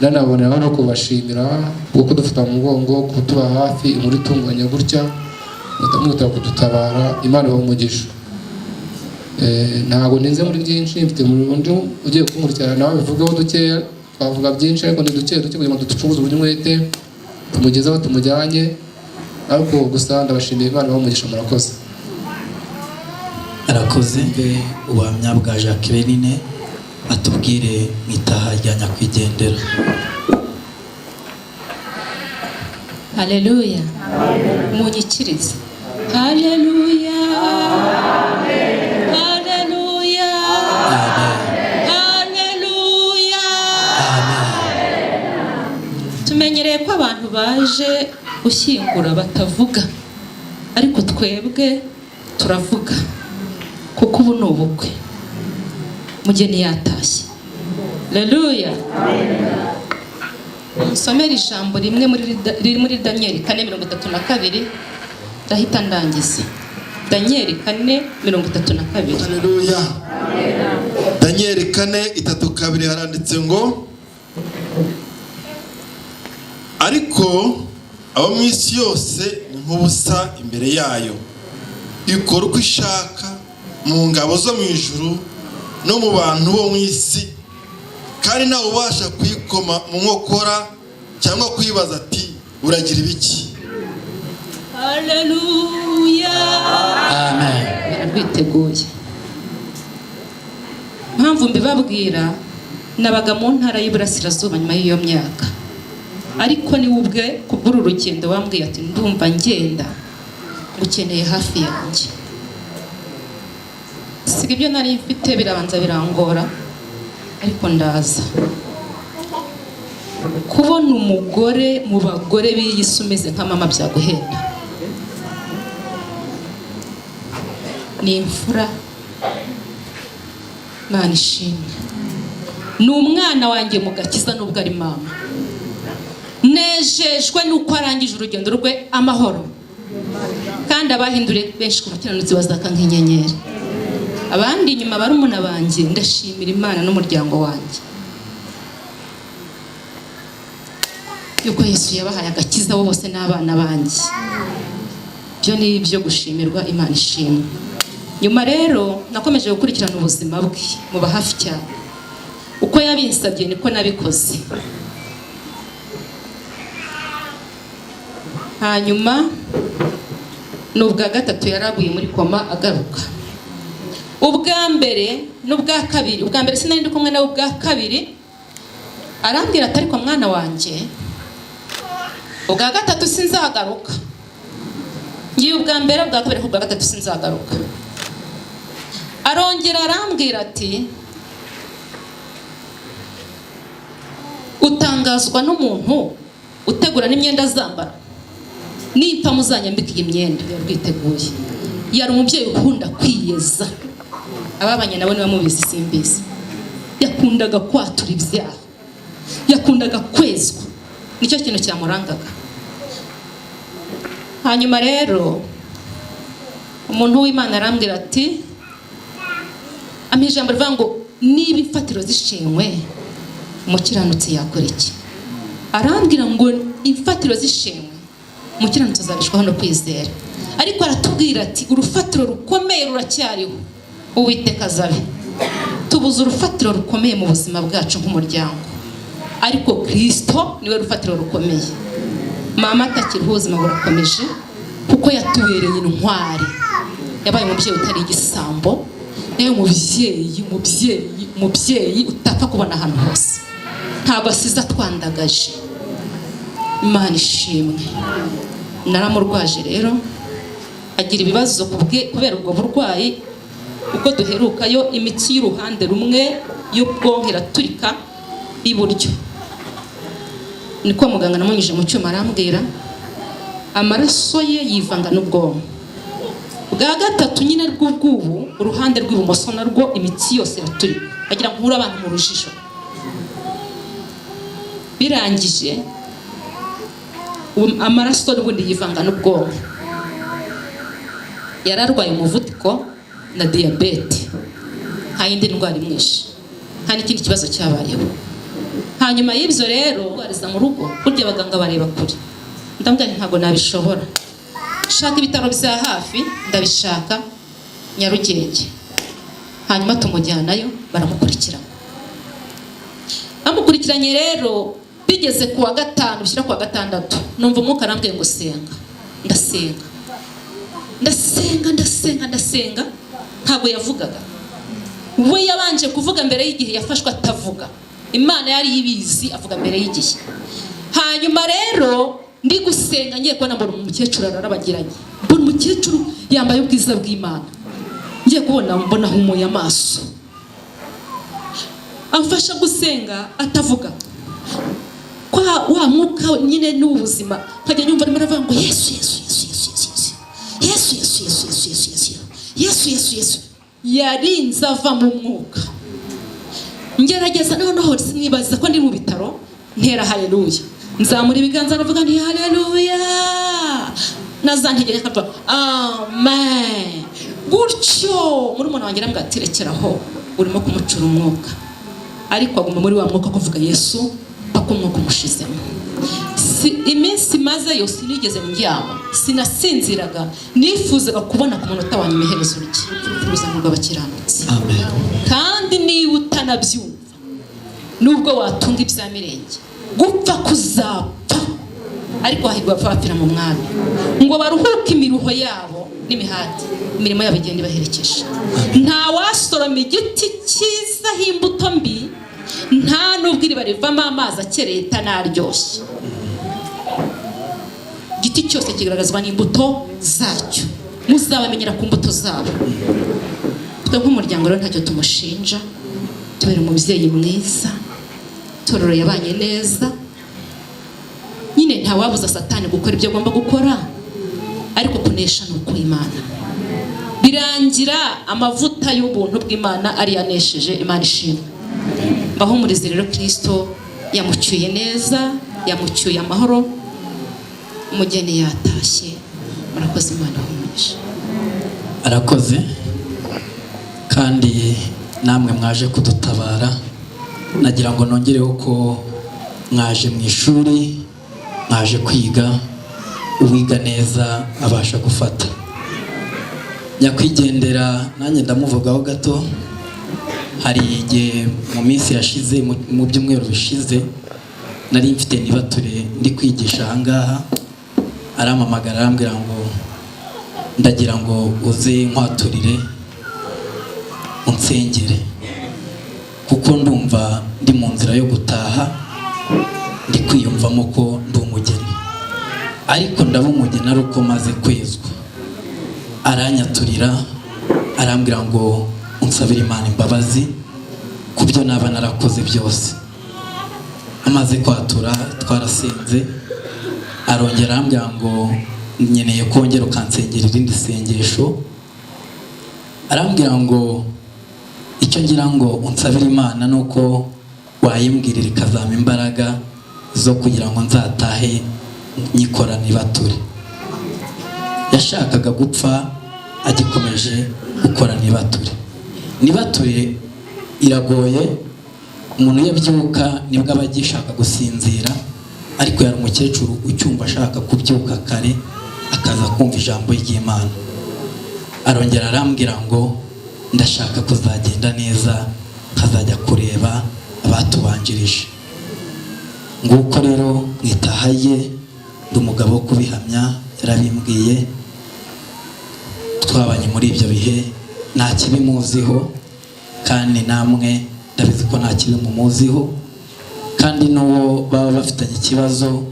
S14: Nanaboneraho no kubashimira kuko kudufata mu mugongo, kutuba hafi, inkuru itunganye gutya, mutamwihutira kudutabara. Imana ibahe umugisha. Ntabwo ntinze muri byinshi, mfite undi ugiye kunkurikirana nawe bivugeho dukeya. Twavuga byinshi ariko ni duke duke kugira ngo ducuruze uburyo umwete tumugeze aho tumujyanye, ariko gusa ndabashimiye, Imana ibahe umugisha, murakoze.
S13: Arakoze. Ubuhamya bwa Jacqueline atubwire mu itaha rya nyakwigendera.
S15: Haleluya, munyikirize haleluya, haleluya, haleluya. Tumenyereye ko abantu baje gushyingura batavuga, ariko twebwe turavuga kuko ubu ni ubukwe, mugeni yatashye. Haleluya. Nsomere ijambo rimwe riri muri Daniel 4:32, ndahita ndangiza. Daniel 4:32.
S12: Haleluya. Daniel 4:32 haranditse ngo ariko abo mu isi yose ni nk'ubusa imbere yayo, ikora uko ishaka mu ngabo zo mu ijuru no mu bantu bo mu isi, kandi ntawe ubasha kuyikoma mu nkokora cyangwa kuyibaza ati uragira ibiki.
S15: Haleluya.
S13: Amen.
S15: Bararwiteguye. Impamvu mbibabwira, nabaga mu ntara y'Iburasirazuba nyuma y'iyo myaka, ariko ni we ubwe kubw'uru rugendo wambwiye ati ndumva ngenda ngukeneye hafi yanjye. Siga ibyo nari mfite birabanza birangora, Ariko ndaza kubona umugore mu bagore b'iyi si umeze nka mama byaguhenda. Ni imfura, Imana ishimwe. Ni umwana wanjye mu gakiza nubwo ari mama. Nejejwe nuko arangije urugendo rwe amahoro, kandi abahinduriye benshi ku bakiranutsi bazaka nk'inyenyeri. Abandi inyuma barumuna banjye, ndashimira Imana n'umuryango wanjye yuko Yesu yabahaye agakiza bo bose n'abana banjye. Ibyo ni ibyo gushimirwa, Imana ishimwe. Nyuma rero nakomeje gukurikirana ubuzima bwe muba hafi cyane, uko yabinsabye niko nabikoze. Hanyuma ni ubwa gatatu yaraguye muri koma agaruka. Ubwa mbere n'ubwa kabiri, ubwa mbere sinari ndi kumwe nawe, ubwa kabiri arambwira ati ariko mwana wanjye, ubwa gatatu sinzagaruka. Ngiye ubwa mbere, ubwa kabiri, ubwa gatatu sinzagaruka. Arongera arambwira ati utangazwa n'umuntu utegura n'imyenda azambara, nipfa muzanyambika iyi myenda. Yarwiteguye, yari umubyeyi ukunda kwiyeza, ababanye nawe niba mubizi simbizi. Yakundaga kwatura ibyaha, yakundaga kwezwa, nicyo kintu cyamurangaga. Hanyuma rero umuntu w'Imana arambwira ati, ampa ijambo rivuga ngo niba imfatiro zishenywe umukiranutsi yakora iki? Arambwira ngo imfatiro zishenywe umukiranutsi azabishwaho no kwizera. Ariko aratubwira ati urufatiro rukomeye ruracyariho, Uwiteka azabe. Tubuze urufatiro rukomeye mu buzima bwacu nk'umuryango, ariko Kristo niwe rufatiro rukomeye. Mama atakiriho ubuzima burakomeje, kuko yatubereye intwari. Yabaye umubyeyi utari igisambo, yabaye umubyeyi umubyeyi umubyeyi utapfa kubona ahantu hose, ntabwo asize atwandagaje. Imana ishimwe. Naramurwaje rero agira ibibazo kubera ubwo burwayi. Ubwo duherukayo imitsi y'uruhande rumwe y'ubwonko iraturika iburyo, niko muganga namunyujije mu cyuma arambwira, amaraso ye yivanga n'ubwonko. Bwa gatatu nyine rw'ubwubu uruhande rw'ibumoso narwo imitsi yose iraturika, agira ngo nkure abantu mu rujijo. Birangije amaraso n'ubundi yivanga n'ubwonko. Yararwaye umuvuduko na diyabete, nta yindi ndwara imwishe, nta n'ikindi kibazo cyabayeho. Hanyuma y'ibyo rero ndwariza mu rugo, burya abaganga bareba kure. Ndambwira ntabwo nabishobora, shaka ibitaro bya hafi, ndabishaka Nyarugenge. Hanyuma tumujyanayo baramukurikirana. Bamukurikiranye rero bigeze ku wa gatanu bishyira ku wa gatandatu, numva umwuka arambwiye ngo senga. Ndasenga ndasenga ndasenga ndasenga, ntabwo yavugaga. We yabanje kuvuga mbere y'igihe, yafashwe atavuga, Imana yari ibizi, avuga mbere y'igihe. Hanyuma rero ndi gusenga ngiye kubona mbona umukecuru ararabagiranye, mbona umukecuru yambaye ubwiza bw'Imana, ngiye kubona mbona ahumuye amaso, amfasha gusenga atavuga. Kwa wa mwuka nyine n'ubuzima, nkajya nyumva arimo aravuga ngo Yesu Yesu Yesu Yesu Yesu Yesu Yesu Yesu Yesu Yesu Yesu Yesu Yesu Yesu. Yarinze ava mu mwuka. Ngerageza noneho nibaza ko ndi mu bitaro, ntera haleluya, nzamura ibiganza ndavuga nti haleluya, nazantegera nkavuga amen. Gutyo murumuna wanjye arambwira ati rekeraho, urimo kumucura umwuka. Ariko aguma muri wa mwuka kuvuga Yesu paka umwuka umushizemo. Iminsi maze yo sinigeze ndyama, sinasinziraga, nifuzaga kubona ku munota wa nyuma iherezo rye, uruzaniro rw'abakiranutsi. Kandi niba utanabyumva, nubwo watunga ibya mirenge, gupfa kuzapfa, ariko hahirwa abapfira mu mwami, ngo baruhuke imiruho yabo n'imihati, imirimo yabo igenda ibaherekeje. Nta wasoroma igiti cyiza imbuto mbi, nta nubwo iriba rivamo amazi akereye itanaryoshye. Igiti cyose kigaragazwa n'imbuto zacyo, muzabamenyera ku mbuto zabo. Twe nk'umuryango rero ntacyo tumushinja, Tubera umubyeyi mwiza, itorero yabanye neza. Nyine ntawabuza Satani gukora ibyo agomba gukora, ariko kunesha ni ukw'Imana. Birangira amavuta y'ubuntu bw'Imana ari yanesheje. Imana ishimwe. Mbahumurize rero, Kristo yamucyuye neza, yamucyuye amahoro, umugeni yatashye. Murakoze, Imana ihumurisha.
S13: Arakoze, kandi namwe mwaje kudutabara. Nagira ngo nongereho ko mwaje mu ishuri, mwaje kwiga. Uwiga neza abasha gufata. Nyakwigendera nanjye ndamuvugaho gato. Hari igihe mu minsi yashize, mu byumweru bishize, nari mfite nibature ndi kwigisha ahangaha, arampamagara arambwira ngo ndagira ngo uze nkwaturire unsengere, kuko ndumva ndi mu nzira yo gutaha, ndi kwiyumvamo ko ndi umugeni, ariko ndaba umugeni ari uko maze kwezwa. Aranyaturira, arambwira ngo unsabire Imana imbabazi ku byo naba narakoze byose. Amaze kwatura twarasenze, arongera arambwira ngo nkeneye kongera ukansengera irindi sengesho. Arambwira ngo icyo ngira ngo unsabire Imana ni uko wayimbwirira ikazampa imbaraga zo kugira ngo nzatahe nyikora nibature. Yashakaga gupfa agikomeje gukora nibature. Nibature iragoye, umuntu iyo abyuka nibwo aba agishaka gusinzira, ariko yari umukecuru ucyumva ashaka kubyuka kare akaza kumva ijambo ry'Imana. Arongera arambwira ngo ndashaka kuzagenda neza, nkazajya kureba abatubanjirije. Nguko rero mu itaha ye, ndi umugabo wo kubihamya, yarabimbwiye. Twabanye muri ibyo bihe, nta kibi muziho, kandi namwe ndabizi ko nta kibi mumuziho, kandi n'uwo baba bafitanye ikibazo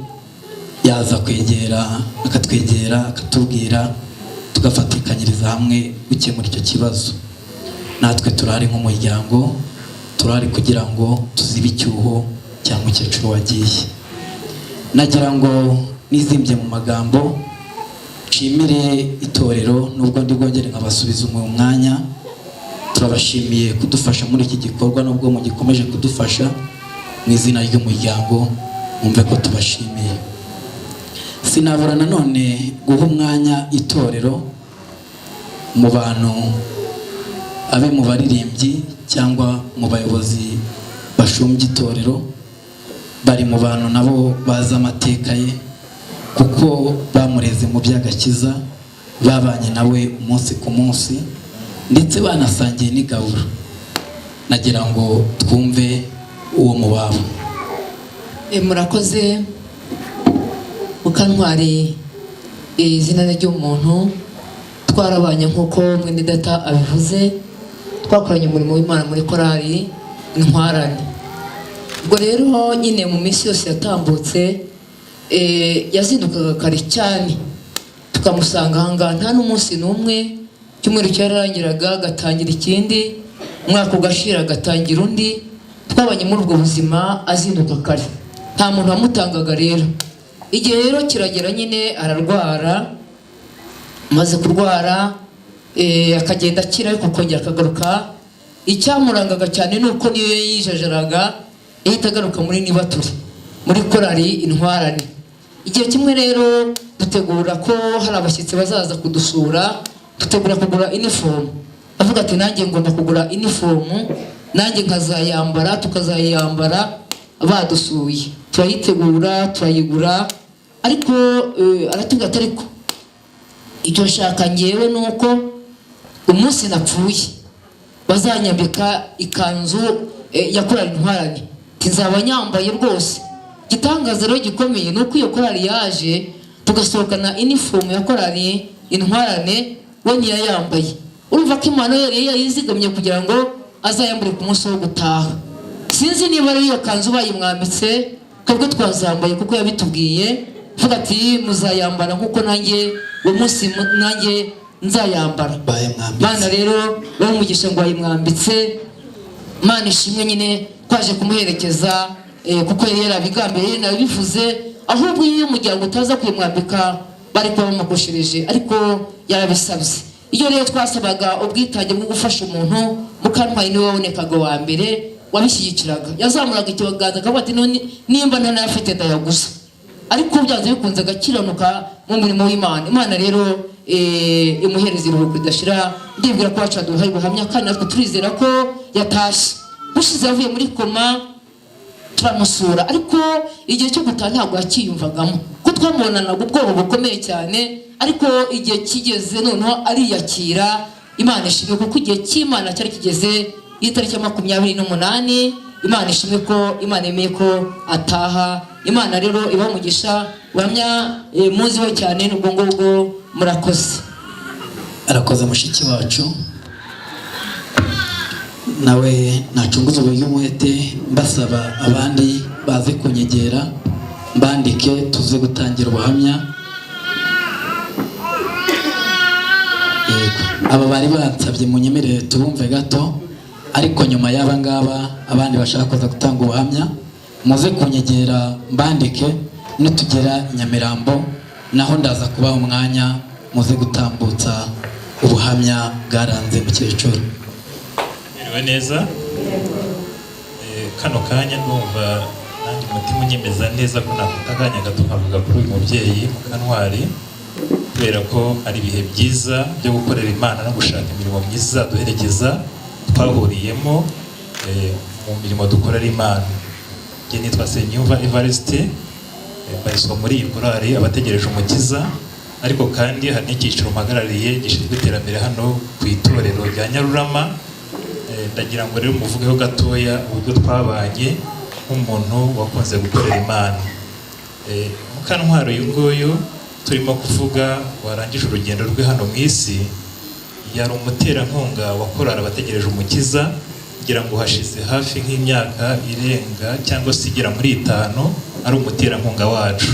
S13: yaza kwegera, akatwegera, akatubwira, tugafatikanyiriza hamwe gukemura icyo kibazo. Natwe turahari nk'umuryango, turahari kugira ngo tuzibe icyuho cya mukecuru wagiye. Nagira ngo nizimbye mu magambo, nshimire itorero, nubwo ndi bwongere nkabasubiza mu mwanya. Turabashimiye kudufasha muri iki gikorwa, nubwo mugikomeje kudufasha. Mu izina ry'umuryango mwumve ko tubashimiye. Sinabura nanone guha umwanya itorero mu bantu, abe mu baririmbyi cyangwa mu bayobozi bashumbye itorero, bari mu bantu nabo bazi amateka ye, kuko bamureze mu by'agakiza, babanye nawe umunsi ku munsi, ndetse banasangiye n'igaburo. Nagira ngo twumve uwo mubabo.
S16: Murakoze. Mukantwari, izina ry'umuntu, twarabanye nk'uko mwene data abivuze, twakoranye umurimo w'Imana muri korali Intwarane. Ubwo rero nyine mu minsi yose yatambutse, yazindukaga kare cyane tukamusanga ahangaha, nta n'umunsi n'umwe. Icyumweru cyararangiraga agatangira ikindi, umwaka ugashira agatangira undi. Twabanye muri ubwo buzima azinduka kare, nta muntu wamutangaga. Rero igihe rero kiragera nyine ararwara. Amaze kurwara, akagenda akira, ariko akongera akagaruka. Icyamurangaga cyane ni uko niyo yijajaraga yahita agaruka muri nibature, muri korali Intwarane. Igihe kimwe rero dutegura ko hari abashyitsi bazaza kudusura, dutegura kugura inifomu. Avuga ati nanjye ngomba kugura inifomu, nanjye nkazayambara, tukazayambara badusuye. Turayitegura, turayigura, ariko aratubwira ati ariko icyo nshaka ngewe ni uko umunsi napfuye bazanyambika ikanzu ya korali Intwarane, nzaba nyambaye rwose. Igitangaza rero gikomeye ni uko iyo korali yaje tugasohokana inifomu ya korali Intwarane, we ntiyayambaye. Urumva ko Imana yari yayizigamye kugira ngo azayambure ku munsi wo gutaha. Sinzi niba ari iyo kanzu bayimwambitse, twebwe twazambaye kuko yabitubwiye, avuga ati muzayambara nk'uko nanjye uwo munsi nanjye nzayambara. Bana rero bamugisha ngo bayimwambitse. Imana ishimwe nyine twaje kumuherekeza, kuko yari yarabigambiriye, yari yarabivuze. Ahubwo iyo umuryango utaza kuyimwambika bari kuba bamukoshereje, ariko yarabisabye. Iyo rero twasabaga ubwitange bwo gufasha umuntu, Mukantwari niwe wabonekaga wa mbere wabishyigikiraga, yazamuraga ikiganza akavuga ati none nimba ntanayafite ndayaguza, ariko byanze bikunze agakiranuka mu murimo w'Imana. Imana rero imuhereza iruhuko ridashira. Ndibwira ko wacu aduhaye ubuhamya, kandi natwe turizera ko yatashye. Bushize yavuye muri koma turamusura, ariko igihe cyo gutaha ntabwo yakiyumvagamo, ko twamubonanaga ubwoba bukomeye cyane, ariko igihe kigeze noneho ariyakira. Imana ishimwe kuko igihe cy'Imana cyari kigeze, itariki ya 28. Imana ishimwe ko Imana yemeye ko ataha. Imana rero ibaha umugisha. Ubuhamya muziho cyane n'ubwo ngubwo. Murakoze.
S13: Arakoze mushiki wacu, nawe nacunguza uburyo umwete, mbasaba abandi baze kunyegera mbandike tuze gutangira ubuhamya. Yego, aba bari bansabye munyemerere tubumve gato, ariko nyuma y'aba ngaba abandi bashaka kuza gutanga ubuhamya muze kunyegera mbandike, nitugera i Nyamirambo naho ndaza kubaha umwanya muze gutambutsa ubuhamya bwaranze mukecuru.
S17: Mwiriwe neza. Kano kanya ndumva nanjye umutima unyemeza neza ko nafata akanya gato nkavuga kuri uyu mubyeyi Mukantwari, kubera ko ari ibihe byiza byo gukorera Imana no gushaka imirimo myiza izaduherekeza twahuriyemo mu mirimo dukorera Imana. Njye nitwa Senyumva Evariste, mbarizwa muri iyi korali abategereje umukiza, ariko kandi hari n'icyiciro mpagarariye gishinzwe iterambere hano ku itorero rya Nyarurama. Ndagira ngo rero muvugeho gatoya uburyo twabanye nk'umuntu wakunze gukorera Imana. Mukantwari uyu nguyu turimo kuvuga warangije urugendo rwe hano mu isi, yari umuterankunga wa korali abategereje umukiza, ngira ngo hashize hafi nk'imyaka irenga cyangwa se igera muri 5 ari umuterankunga wacu.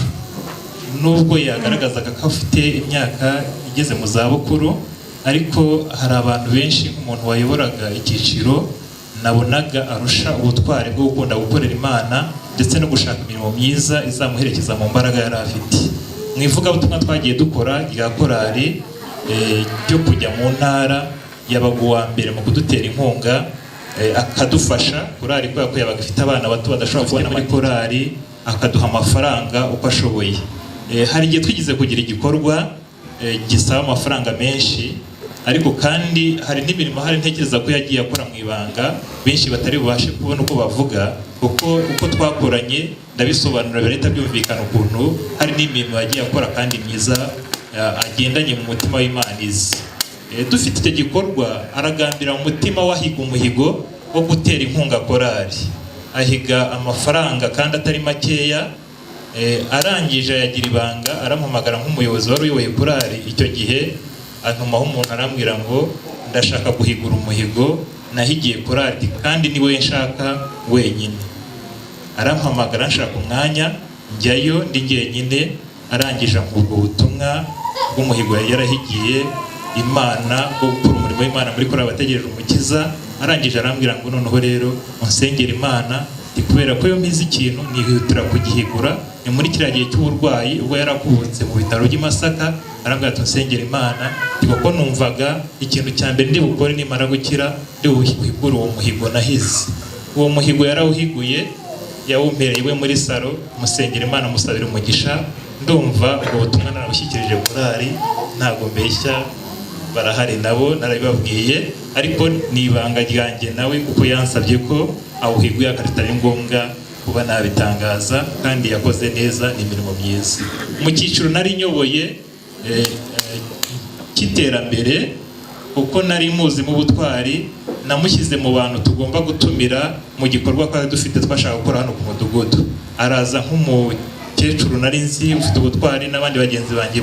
S17: Nubwo yagaragazaga ko afite imyaka igeze mu zabukuru, ariko hari abantu benshi nk'umuntu wayoboraga icyiciro nabonaga arusha ubutwari bwo gukunda gukorera Imana ndetse no gushaka imirimo myiza izamuherekeza mu mbaraga yari afite. Mu ivugabutumwa twagiye dukora rya korali ryo kujya mu ntara, yabaga uwa mbere mu kudutera inkunga, akadufasha korali kubera ko yabaga ifite abana bato badashobora kubona muri korali, akaduha amafaranga uko ashoboye. Hari igihe twigeze kugira igikorwa gisaba amafaranga menshi, ariko kandi hari n'imirimo hari ntekereza ko yagiye akora mu ibanga benshi batari bubashe kubona uko bavuga, kuko uko twakoranye ndabisobanura birahita byumvikana ukuntu hari n'imirimo yagiye akora kandi myiza agendanye mu mutima w'Imana izi. Dufite icyo gikorwa aragambira mu mutima wahiga umuhigo wo gutera inkunga korali, ahiga amafaranga kandi atari makeya. Arangije ayagira ibanga, arampamagara nk'umuyobozi wari uyoboye korali icyo gihe, antumaho umuntu arambwira ngo ndashaka guhigura umuhigo nahigiye korali kandi ni we nshaka wenyine. Arampamagara nshaka umwanya njyayo ndi jyenyine, arangije ubwo butumwa bw'umuhigo yari yarahigiye Imana bwo gukora umurimo w'Imana muri korali abategereje umukiza. Arangije arambwira ngo noneho rero unsengere Imana, kubera ko iyo mpize ikintu nihutira kugihigura. Ni muri kiriya gihe cy'uburwayi ubwo yarakubutse mu bitaro by'i Masaka, arambwira ati unsengere Imana, kuko numvaga ikintu cya mbere ndi bukore nimara gukira ndi buhigure uwo muhigo nahize. Uwo muhigo yarawuhiguye, yawumpereye iwe muri salo, musengera Imana musabira umugisha. Ndumva ubwo butumwa narabushyikirije korali, ntabwo mbeshya, barahari nabo narabibabwiye, ariko ni ibanga ryanjye nawe kuko yansabye ko awuhiguye akatari ngombwa kuba nabitangaza, kandi yakoze neza, ni imirimo myiza. Mu cyiciro nari nyoboye cy'iterambere, kuko nari muzi mu butwari, namushyize mu bantu tugomba gutumira mu gikorwa twari dufite twashaka gukora hano ku mudugudu. Araza nk'umukecuru nari nzi ufite ubutwari, n'abandi bagenzi banjye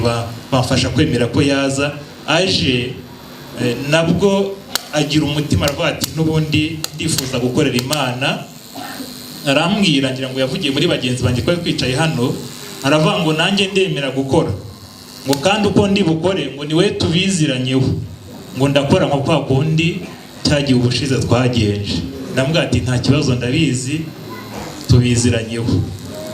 S17: bamfasha kwemera ko yaza. Aje nabwo agira umutima aravuga ati n'ubundi ndifuza gukorera Imana. Arambwira, ngira ngo yavugiye muri bagenzi banjye twari twicaye hano, aravuga ngo nanjye ndemera gukora, ngo kandi uko ndi bukore ngo ni we tubiziranyeho, ngo ndakora nka kwa kundi cyagiye ubushize twagenje. Ndamubwira ati nta kibazo, ndabizi, tubiziranyeho.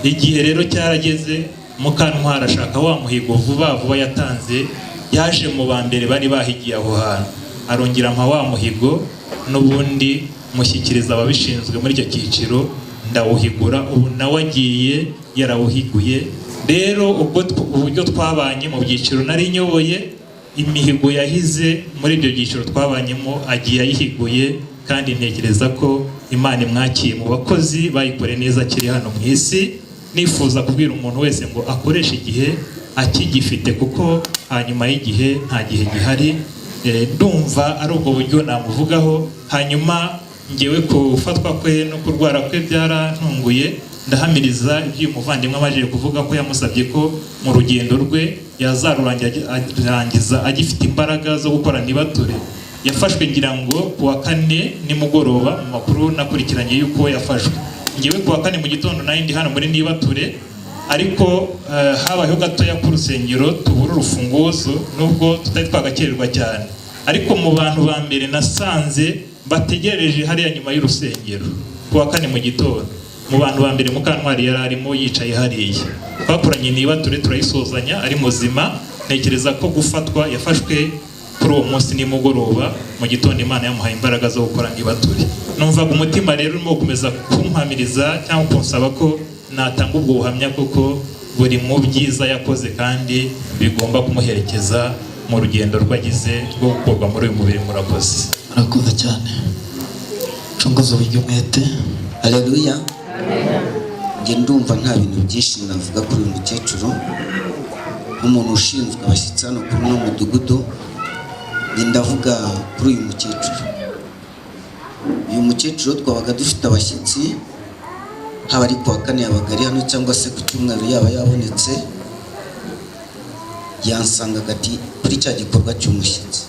S17: Igihe rero cyarageze, Mukantwari ashaka wa muhigo vuba vuba yatanze, yaje mu ba mbere bari bahigiye aho hantu, arongera ampa wa muhigo n'ubundi mushyikiriza ababishinzwe muri icyo cyiciro, ndawuhigura. Ubu nawe agiye yarawuhiguye. Rero ubwo uburyo twabanye mu byiciro nari nyoboye, imihigo yahize muri ibyo byiciro twabanyemo agiye ayihiguye, kandi ntekereza ko Imana imwakiye mu bakozi bayikore neza akiri hano mu isi. Nifuza kubwira umuntu wese ngo akoreshe igihe akigifite, kuko hanyuma y'igihe nta gihe gihari. Ndumva ari ubwo buryo namuvugaho. Hanyuma ngewe kufatwa kwe no kurwara kwe byarantunguye. Ndahamiriza ibyo uyu muvandimwe amajije kuvuga, ko yamusabye ko mu rugendo rwe yazarurangiza agifite imbaraga zo gukora ntibature. Yafashwe ngira ngo ku wa kane nimugoroba, mu makuru nakurikiranye y'uko yafashwe. Ngewe ku wa kane mu gitondo nari ndi hano muri nibature, ariko habayeho gatoya k'urusengero tubura urufunguzo, nubwo tutari twagakererwa cyane. Ariko mu bantu ba mbere nasanze bategereje hariya nyuma y'urusengero ku wa kane mu gitondo, mu bantu ba mbere Mukantwari yari arimo yicaye hariya. Twakoranye nibature turayisozanya ari muzima. Ntekereza ko gufatwa yafashwe kuri uwo munsi nimugoroba, mu gitondo Imana yamuhaye imbaraga zo gukora nibature. Numvaga umutima rero urimo gukomeza kumpamiriza cyangwa kunsaba ko natanga ubwo buhamya, kuko buri mu byiza yakoze kandi bigomba kumuherekeza mu rugendo rwagize rwo gukurwa muri uyu mubiri. Murakoze.
S13: Murakoze cyane. Cunguza uburyo umwete.
S18: Haleluya. Njye ndumva nta bintu byinshi navuga kuri uyu mukecuru, nk'umuntu ushinzwe abashyitsi hano kuri uno mudugudu. Njye ndavuga kuri uyu mukecuru. Uyu mukecuru twabaga dufite abashyitsi, haba ari ku wa kane yabaga ari hano, cyangwa se ku cyumweru yaba yabonetse, yansangaga ati kuri cya gikorwa cy'umushyitsi,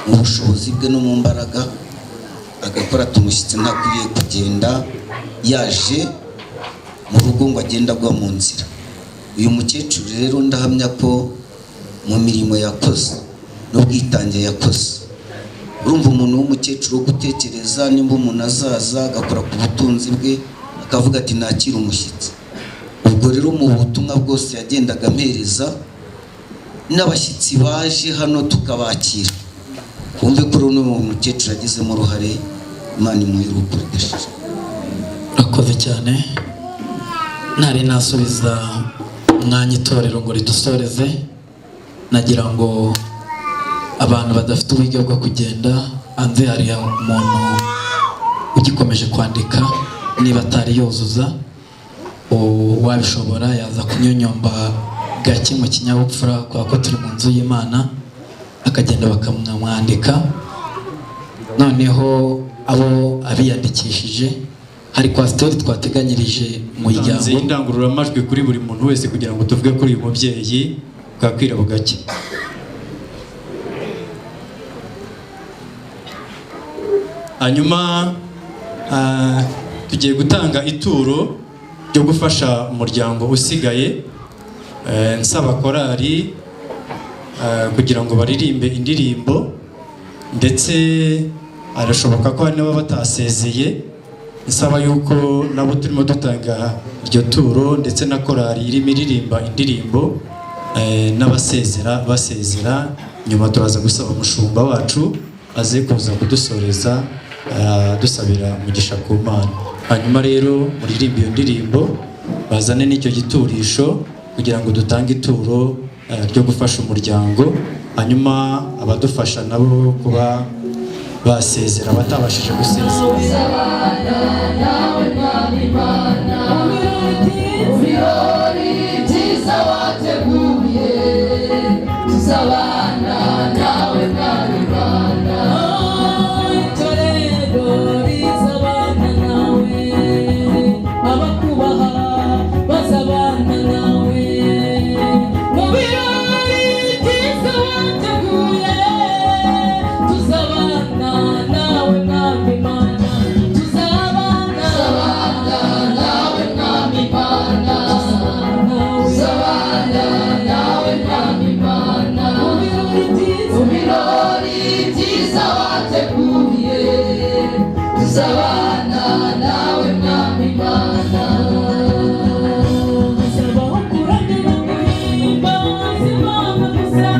S18: mu bushobozi bwe no mu mbaraga agakora ati umushyitsi ntakwiriye kugenda yaje mu rugo ngo agende agwa mu nzira. Uyu mukecuru rero ndahamya ko mu mirimo yakoze n'ubwitange yakoze, urumva umuntu w'umukecuru wo gutekereza nimba umuntu azaza agakora ku butunzi bwe akavuga ati nakira umushyitsi. Ubwo rero mu butumwa bwose yagendaga ampereza, n'abashyitsi baje hano tukabakira, wumve ko rero n'uwo mukecuru agizemo uruhare. Imana imuhe urugo rudashira.
S13: Urakoze cyane. Ntari nasubiza umwanya itorero ngo ridusoreze, nagira ngo abantu badafite uburyo bwo kugenda hanze, hari umuntu ugikomeje kwandika niba atari yuzuza, uwabishobora yaza kunyonyomba gake mu kinyabupfura, kubera ko turi mu nzu y'Imana, akagenda bakamwandika. Noneho abo abiyandikishije, hari kwasiteri twateganyirije umuryango.
S11: Tanze indangururamajwi kuri buri muntu wese kugira ngo tuvuge kuri uyu mubyeyi bwakwira bugacya. Hanyuma tugiye gutanga ituro ryo gufasha umuryango usigaye. Nsaba korali kugira ngo baririmbe indirimbo, ndetse arashoboka ko hari n'ababa batasezeye, nsaba yuko nabo turimo dutanga iryo turo, ndetse na korali irimo iririmba indirimbo, n'abasezera basezera. Nyuma turaza gusaba umushumba wacu aze kuza kudusoreza, dusabira umugisha ku Mana. Hanyuma rero muririmbe iyo ndirimbo, bazane n'icyo giturisho kugira ngo dutange ituro ryo gufasha umuryango. Hanyuma abadufasha nabo kuba basezera batabashije gusezera.
S3: Tuzabana nawe mwami Mana, tuzabana.
S7: kubana nawe Mwami Mana.
S3: Hazabaho kuramya no guhimbaza Imana gusa,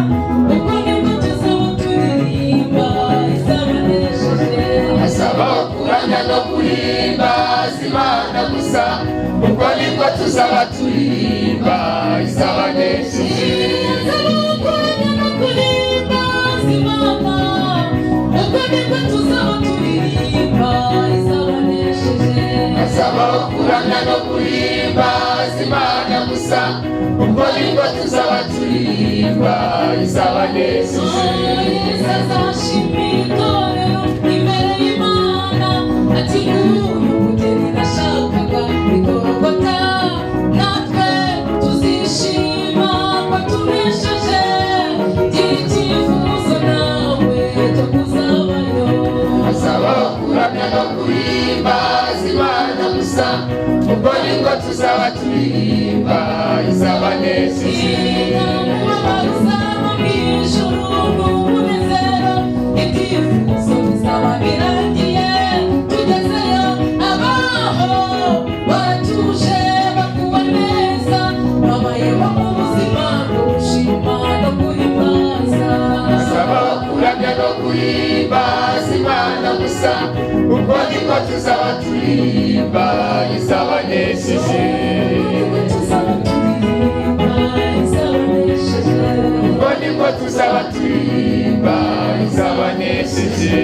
S3: ubwo nibwo tuzaba turirimba izabanesheje.
S7: Hazabaho kuramya no guhimbaza Imana gusa, ubwo nibwo tuzaba turirimba izabanesheje.
S3: Hazabaho kuramya no guhimbaza Imana, ubwo nibwo tuzaba turirimba izabanesheje.
S7: Hazabaho kuramya no guhimbaza Imana gusa, ubwo nibwo tuzaba turirimba izabanesheje.
S3: Yesu azashimira itorero imbere y'Imana, ati nguyu mugeni nashakaga i Gologota, natwe tuzishima ko tunesheje, gira icyifuzo nawe cyo kuzabayo.
S7: Hazabaho kuramya no guhimbaza Imana gusa, ubwo nibwo tuzaba turirimba izabanesheje.
S3: Umubabaro uzaba mu ijuru n'umunezero, ibyifuzo bizaba birangiye, tugezeyo abaho baratuje bakuba neza, babayeho mu buzima bwo gushima no guhimbaza.
S7: Hazabaho kuramya no guhimbaza Imana gusa, ubwo nibwo tuzaba turirimba izabanesheje. Ubwo nibwo tuzaba turirimba izabanesheje.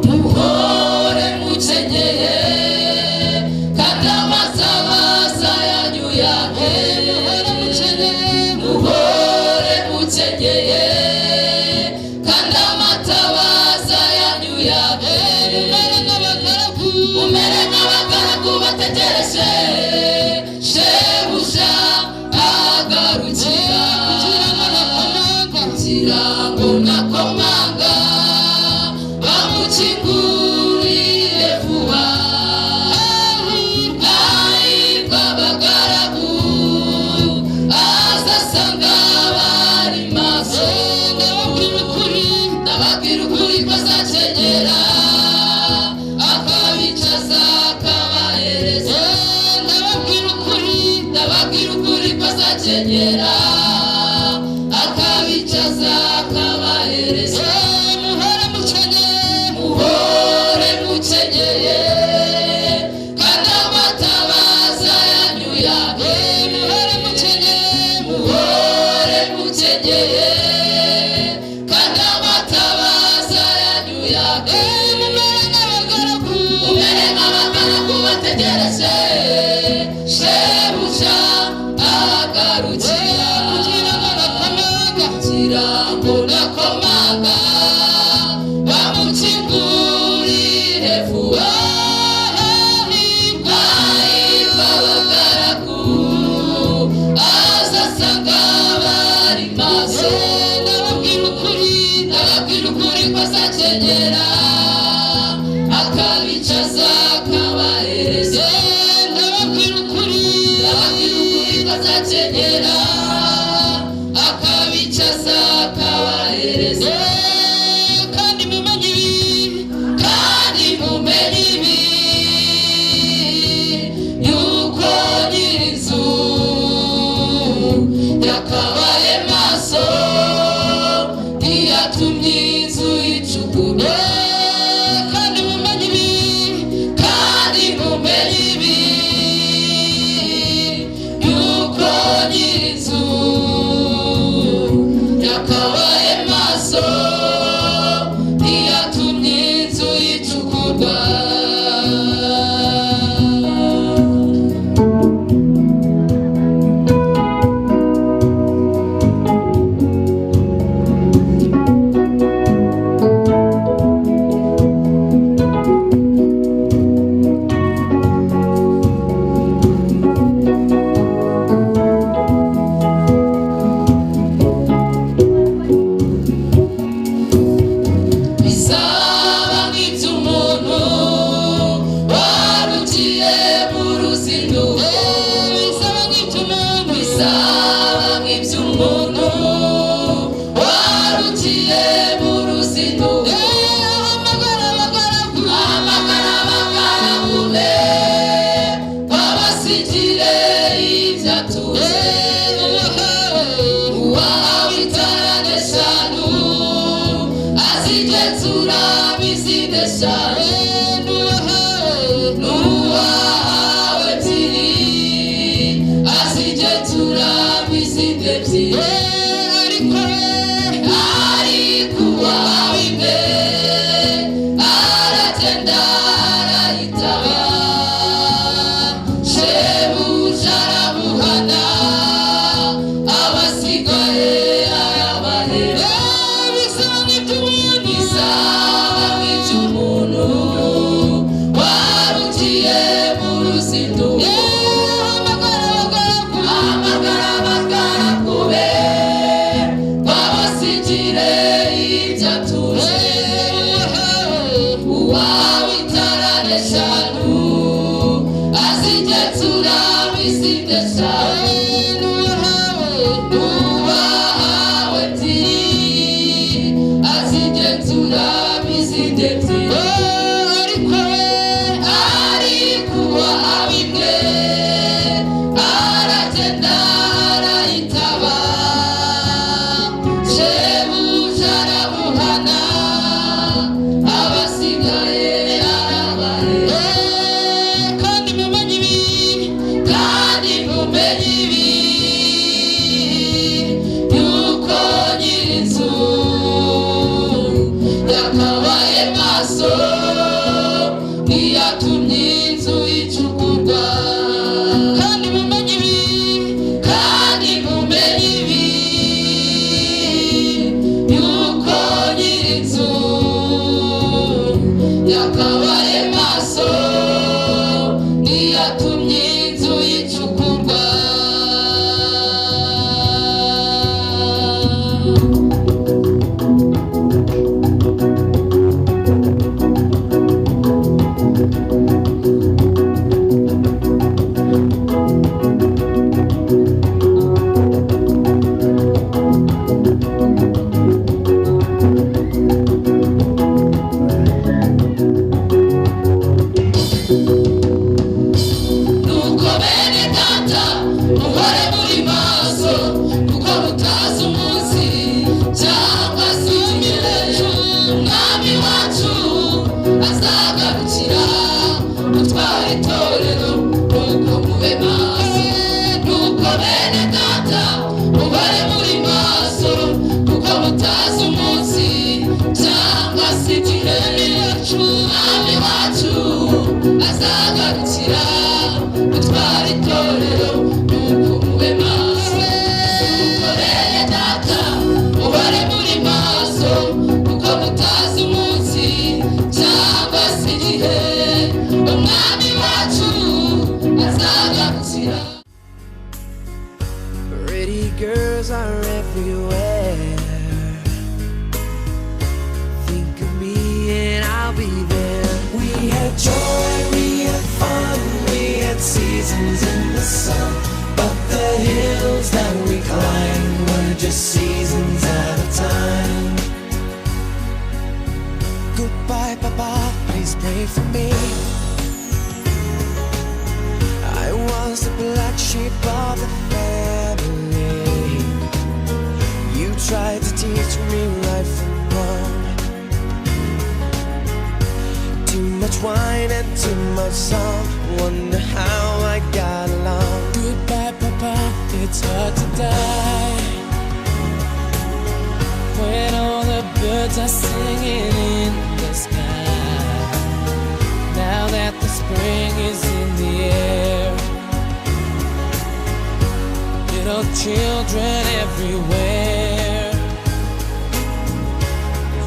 S19: Muhore mukenyeye kandi amasabaza yanyu yake. Muhore mukenyeye kandi amatabaza yanyu yake. Mumere nk'abagaragu bategereje shebuja agarukira, kugira ngo nakomanga bamukingurire vuba. Hahirwa abagaragu azasanga bari maso. Ndababwira ukuri ko azakenyera akabicaza akabahereza. Ndababwira ukuri ko azakenyera akabicaza akabahereza. Muhore mukenyeye, muhore mukenyeye kandi amatabaza yanyu yake. Muhore mukenyeye, muhore mukenyeye kandi amatabaza yanyu yake. Mumere nk'abagaragu, mumere nk'abagaragu bategereje shebuja agarukira, kugira ngo nakomanga bamukingurire vuba. Hahirwa abagaragu azasanga bari maso. Ndababwira ukuri, ndababwira ukuri ko azakenyera akabicaza akabahereza. Ndababwira ukuri, ndababwira ukuri ko azakenyera akabicaza akabahereza. Kandi mumenye ibi, kandi mumenye ibi, yuko nyir'inzu yakabaye maso, ntiyatumye inzu icukurwa. Kandi mumenye ibi, kandi mumenye ibi, yuko nyir'inzu
S3: Eshanu n'uwahawe ebyiri azigenzura izindi ebyiri, ariko ariko uwahawe imwe aragenda arayitaba, shebuja aramuhana, abasigaye arabahera. Bisaba nk'iby'umuntu, bisaba nk'iby'umuntu warugiye mu ruzinduko, hamagara abagaragu be babasigire ibyo atuje. Uwawe itarane eshanu azigenzura izindi eshanu, n'uwahawe ebyiri azigenzura izindi ebyiri, ariko ariko uwahawe imwe aragenda arayitaba, shebuja aramuhana, abasigaye arabahera. Kandi mumenye ibi, kandi mumenye ibi, yuko nyir'inzu yakabaye maso ntiyatumye inzu icukurwa. Kandi mumenye ibi, kandi mumenye ibi, yuko nyir'inzu yakabaye maso ntiyatumye inzu icukurwa. Nuko bene data muhore muri maso, kuko mutazi umunsi cyangwa se igihe umwami wacu azagarukira gutwara itorero. Nuko mube maso. Nuko bene data muhore muri maso, kuko mutazi umunsi cyangwa se igihe umwami wacu azagarukira gutwara itorero. Nuko mube maso. Nuko bene data muhore muri maso, kuko mutazi umunsi cyangwa se igihe umwami wacu azagarukira.
S9: Pretty girls are everywhere. Think of me and I'll be there.
S20: We had joy, we had fun, we had seasons in the sun. But the hills that we climbed were just seasons at a time. Goodbye, Papa, please pray for me. I was the black sheep of the family. You tried to teach me right from wrong. Too much wine and too much song. Wonder how I got along.
S9: Goodbye, Papa, it's hard to die when all the birds are singing in the sky. Now that the spring is in the air, little children everywhere.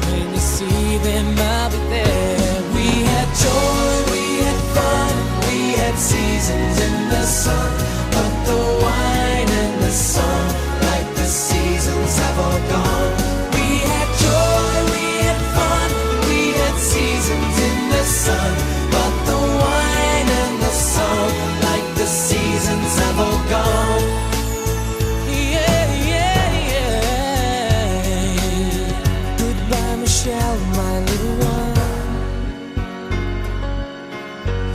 S9: When you see them, I'll be there.
S20: We had joy, we had fun, we had seasons in the sun. But the wine and the song, like the seasons, have all gone. We had joy, we had fun, we had seasons in the sun. But the wine and the song, like the seasons, have all gone.
S9: Yeah, yeah. Goodbye, Michelle, my little one.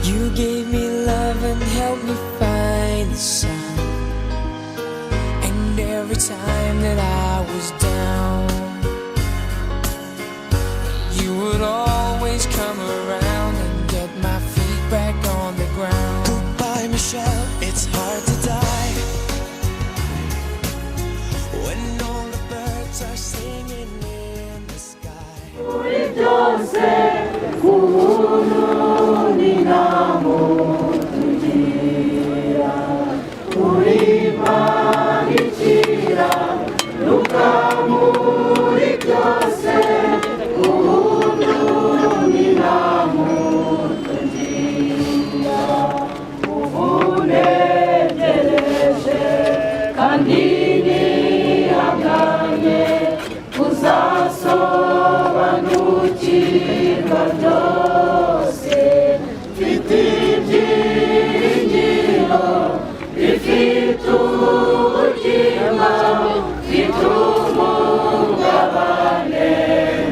S9: You gave me love and helped me find the sun. And every time that I was down, you would always come.
S6: byose ku buntu n'inamutugira uri manikira muri byose ku buntu n'inamutugira ubunegereje kandi nihanganye uzasobanukirwa byose mfite ibyiringiro bifite ubugingo mfite umugabane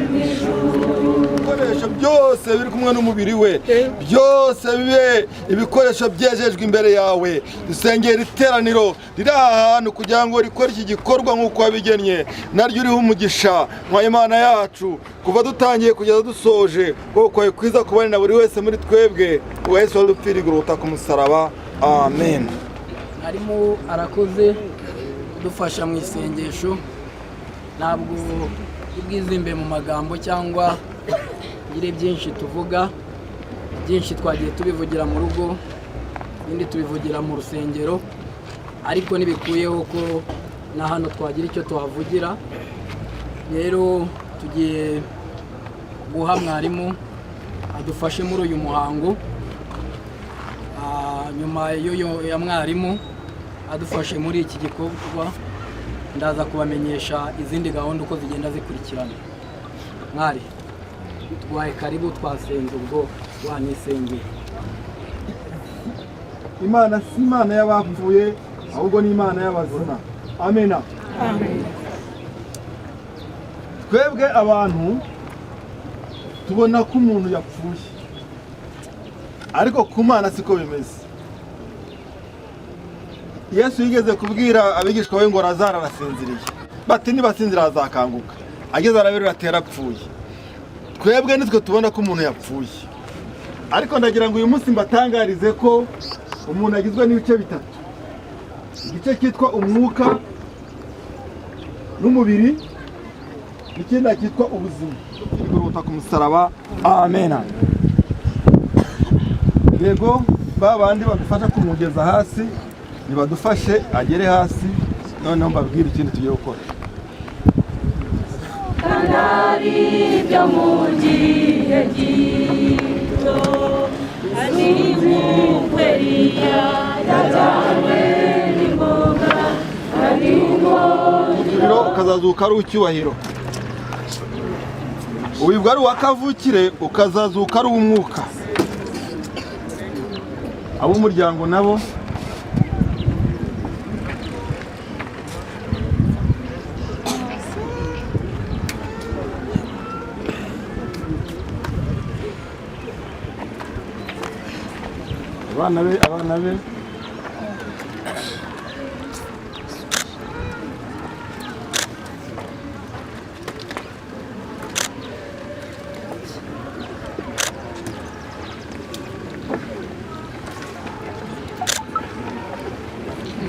S6: mu ijuru.
S12: Ibikoresho byose biri kumwe n'umubiri we byose bibe ibikoresho byejejwe imbere yawe. Dusengera iteraniro riri aha hantu kugira ngo rikore iki gikorwa nk'uko wabigennye, naryo uriho umugisha nka Imana yacu kuva dutangiye kugeza dusoje, kuko kwawe kwiza kubane na buri wese muri twebwe, wese wadupfiriye uruta ku musaraba. Amen.
S5: Arimo arakoze kudufasha mu isengesho, ntabwo ubwizimbe mu magambo cyangwa ngire byinshi tuvuga, byinshi twagiye tubivugira mu rugo, ibindi tubivugira mu rusengero, ariko ntibikuyeho ko na hano twagira icyo tuhavugira. Rero tugiye guha mwarimu adufashe muri uyu muhango. Nyuma y'uyu ya mwarimu adufashe muri iki gikorwa, ndaza kubamenyesha izindi gahunda uko zigenda zikurikirana. Mwari twaye karibu, twasenze ubwo wanisengeye.
S12: Imana si Imana y'abapfuye, ahubwo ni Imana y'abazima. Amena. Twebwe abantu tubona ko umuntu yapfuye, ariko ku Mana siko bimeze. Yesu yigeze kubwira abigishwa be ngo Lazaro arasinziriye, bati nibasinzira azakanguka. Ageze araberura atera apfuye. Twebwe nitwe tubona ko umuntu yapfuye, ariko ndagira ngo uyu munsi mbatangarize ko umuntu agizwe n'ibice bitatu: igice cyitwa umwuka n'umubiri, n'ikindi cyitwa ubuzima. Kuruta ku musaraba. Amena. Yego, ba bandi badufasha kumugeza hasi nibadufashe agere hasi, noneho mbabwire ikindi tugiye gukora.
S6: Kandi ari ibyo mu gihe gito, ari nk'uko Eliya yajyanywe n'imboga, ari
S12: Umuriro ukazazuka ari uw'icyubahiro, ubibwa ari uwa kavukire ukazazuka ari uw'umwuka. Ab'umuryango nabo abana be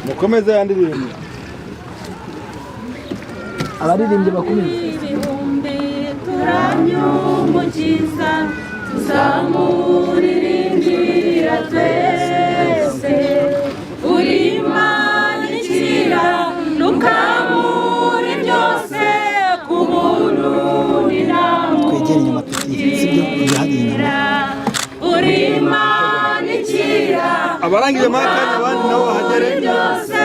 S12: mukomeze yandi bintu.
S5: Abaririmbyi bakomeze.
S6: Ibihumbi turamya Umukiza, tuzamuririmbira twese. Uri Imana ikira, nukamuri byose, ku buntu
S2: Twegere inyuma tuti sibyo ujya inyuma.
S6: Uri Imana ikira,
S12: Abarangije muri akanya abandi nabo bahagere.
S6: byose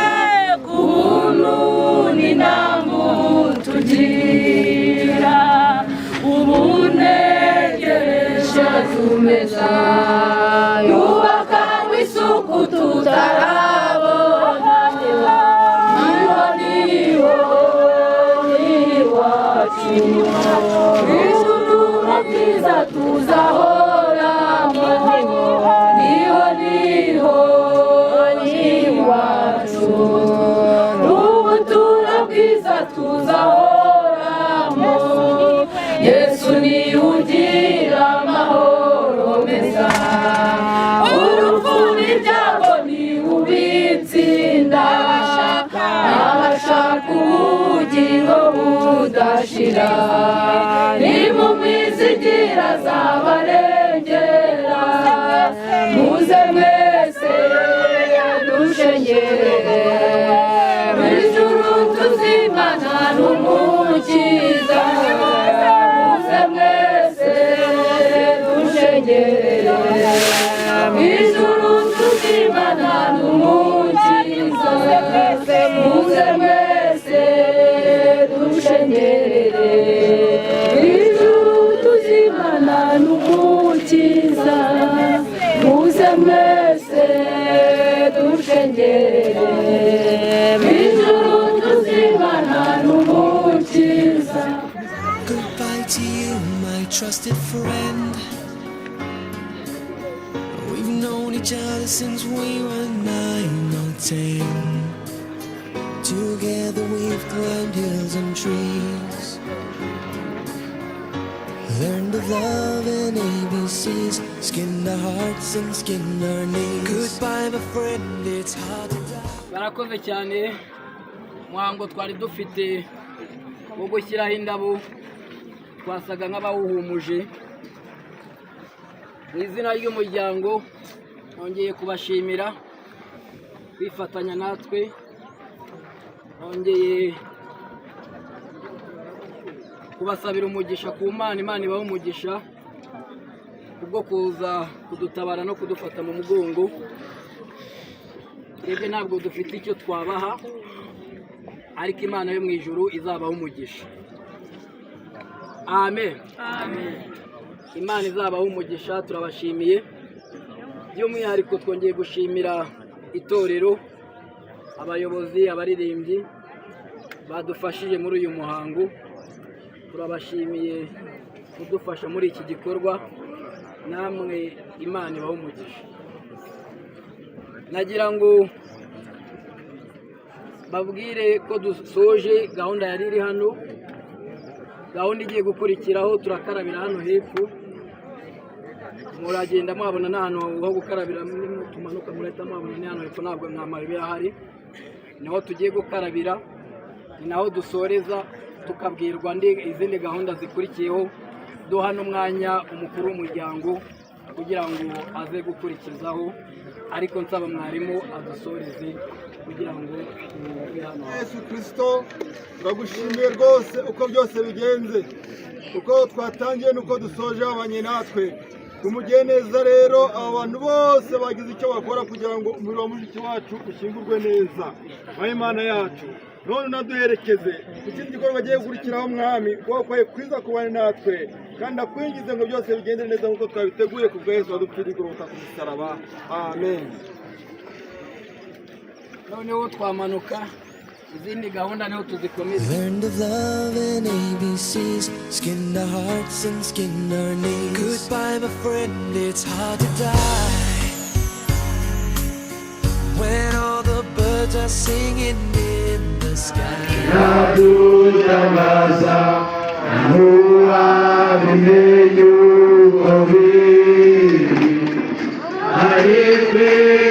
S6: ku buntu n'inamutugira. Ubunegereje tumeza yubakanywe isuku tutarabona, niho niho iwacu, ijuru bwiza tuzahoramo, niho niho iwacu, n'ubutura bwiza tuzahoramo. Yesu ni ugira amahoro meza, urupfu n'ibyago ni ubitsinda, abashaka ubugingo budashira ni mu mwizigi. Mu ijuru tuzimana n'Umukiza, muze mwese dushengere. Mu ijuru tuzimana n'Umukiza, muze mwese dushengerere. Mu ijuru tuzimana n'Umukiza, muze mwese dushengerere. Mu ijuru tuzimana n'Umukiza.
S9: Goodbye to you, my trusted friend. We've known each other since we were 9 or 10. Together we've climbed hills and trees. Learned of love and ABCs, skinned our hearts and skinned our knees. Goodbye, my friend, it's hard to die.
S5: Barakoze cyane. Muhango twari dufite wo gushyiraho indabo twasaga nk'abawuhumuje. Mu izina ry'umuryango nongeye kubashimira kwifatanya natwe, nongeye kubasabira umugisha ku Mana. Imana ibahe umugisha kubwo kuza kudutabara no kudufata mu mugongo. Twebwe ntabwo dufite icyo twabaha, ariko Imana yo mu ijuru izabaha umugisha. Amen. Imana izabaha umugisha. Turabashimiye by'umwihariko. Twongeye gushimira itorero, abayobozi, abaririmbyi badufashije muri uyu muhango. Turabashimiye kudufasha muri iki gikorwa. Namwe Imana ibahe umugisha. Nagira ngo babwire ko dusoje gahunda yari iri hano. Gahunda igiye gukurikiraho, turakarabira hano hepfo. Muragenda muhabona n'ahantu ho gukarabira. Tumanuka murahita muhabona, ni hano hepfo, ntabwo nta mabuye ahari. Niho tugiye gukarabira, ni naho dusoreza, tukabwirwa izindi gahunda zikurikiyeho. Duha n'umwanya umukuru w'umuryango kugira ngo aze gukurikizaho, ariko nsaba mwarimu adusoreze kugira ngo tuve hano.
S21: Yesu Kirisito, turagushimiye rwose uko byose bigenze, uko twatangiye n'uko dusoje wabanye natwe. Tumugiye neza rero aba bantu bose bagize icyo bakora kugira ngo umuriro wa mushiki wacu ushyingurwe neza. Imana yacu, none unaduherekeze ku kindi gikorwa agiye gukurikiraho. Mwami, ukuboko kwawe kwiza kubane natwe, kandi akwingize ngo byose bigende neza nk'uko twabiteguye, ku bwa Yesu wadupfiriye ku musaraba. Amen.
S5: Noneho twamanuka, izindi gahunda niho tuzikomeza.
S9: Learned of love and ABCs, skinned our hearts and skinned our knees. Goodbye, my friend, it's hard to die when all the birds are singing in the sky.
S7: Ntadutangaza ntuwabimenye uko biri, ariko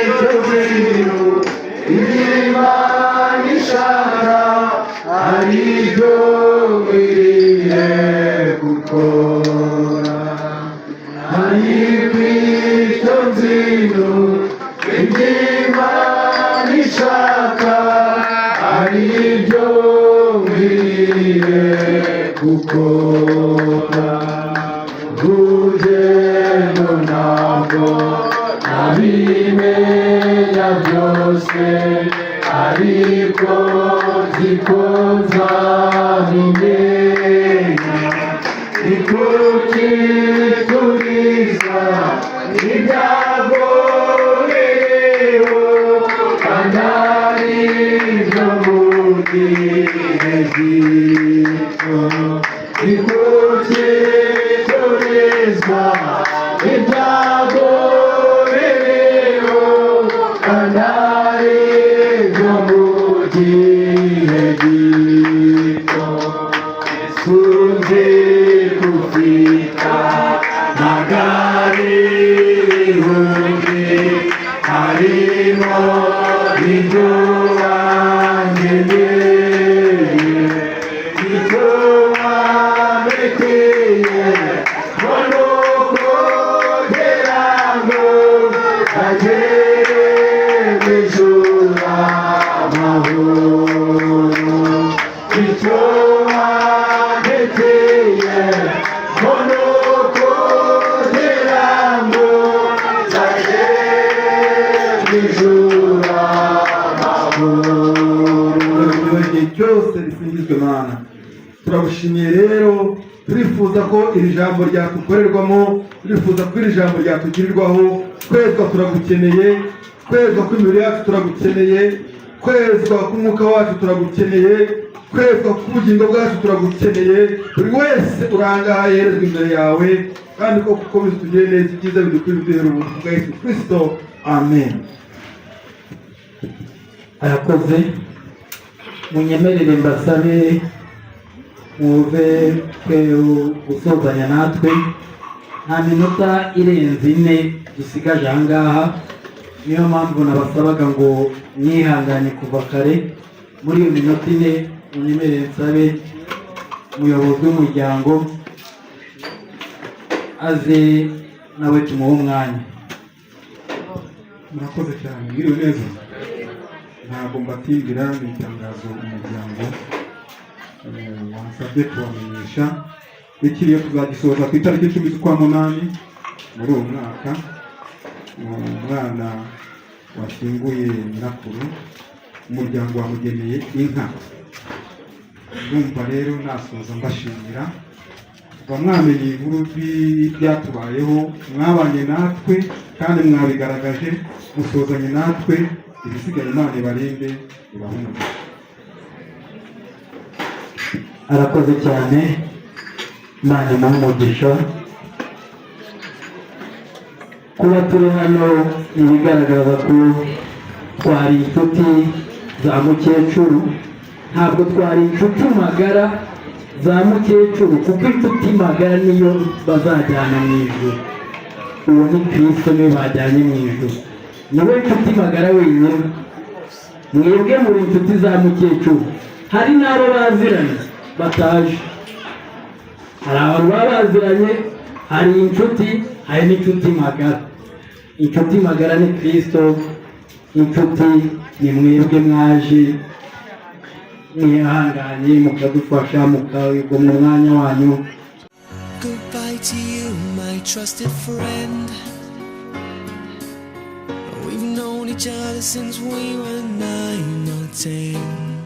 S7: icyo bintu Imana ishaka ari byo nkwiriye gukora, ariko icyo nzino ibyo Imana ishaka ari byo nkwiriye gukora. Urugendo ntabwo nabimenya byose, ariko nzi ko nzabimenya. Ni kuki turiza ibyago biriho kandi ari byo mu gihe gito? Ni kuki turizwa ibyago biriho kandi ari byo mu gihe gito? Yesu, nzi gufita magari ibihumbi, harimo ibyo wangeneye, icyo wamekeye ngo ni ukugira ngo agere mu ijuru.
S21: Turagushimiye rero, turifuza ko iri jambo ryatukorerwamo, turifuza ko iri jambo ryatugirirwaho. Kwezwa turagukeneye, kwezwa kw'imibiri yacu turagukeneye, kwezwa k'umwuka wacu turagukeneye, kwezwa k'ubugingo bwacu turagukeneye. Buri wese urangaha yerezwa imbere yawe, kandi ko kuko tugire neza ibyiza bidukwiye biduhera ubuntu bwa Yesu Kristo, amen.
S8: Arakoze. Munyemerere mbasabe muve twe gusozanya natwe, nta minota irenze 4 dusigaje aha ngaha. Niyo mpamvu nabasabaga ngo mwihangane kuva kare. Muri iyo minota 4, munyemerere nsabe umuyobozi w'umuryango aze nawe tumuhe umwanya.
S10: Murakoze cyane, mwiriwe neza. Ntabwo mbatindira, ni itangazo umuryango wansabye kubamenyesha. Ikiriyo tuzagisoza ku itariki 10 z'ukwa munani muri uwo mwaka. Umwana washyinguye nyirakuru, umuryango wamugeneye inka. Ndumva rero nasoza mbashimira kuva mwamenye inkuru byatubayeho, mwabanye natwe kandi mwabigaragaje, musozanye natwe. Ibisigaye Imana ibarinde, ibahe umugisha.
S8: Arakoze cyane, Imana imuhe umugisha. Kuba turi hano ni ibigaragaza ko twari inshuti za mukecuru. Ntabwo twari inshuti magara za mukecuru, kuko inshuti magara niyo bazajyana mu ijuru. Uwo ni Kristo, niwe bajyanye mu ijuru, niwe nshuti magara wenyine. Mwebwe muri inshuti za mukecuru, hari n'abo baziranye bataje. Hari abantu baba baziranye, hari inshuti, hari n'inshuti magara. Inshuti magara ni Kristo, inshuti ni mwebwe mwaje mwihanganye mukadufasha, mukagomwa umwanya wanyu.
S9: Goodbye to you, my trusted friend. We've known each other since we were 9 or 10.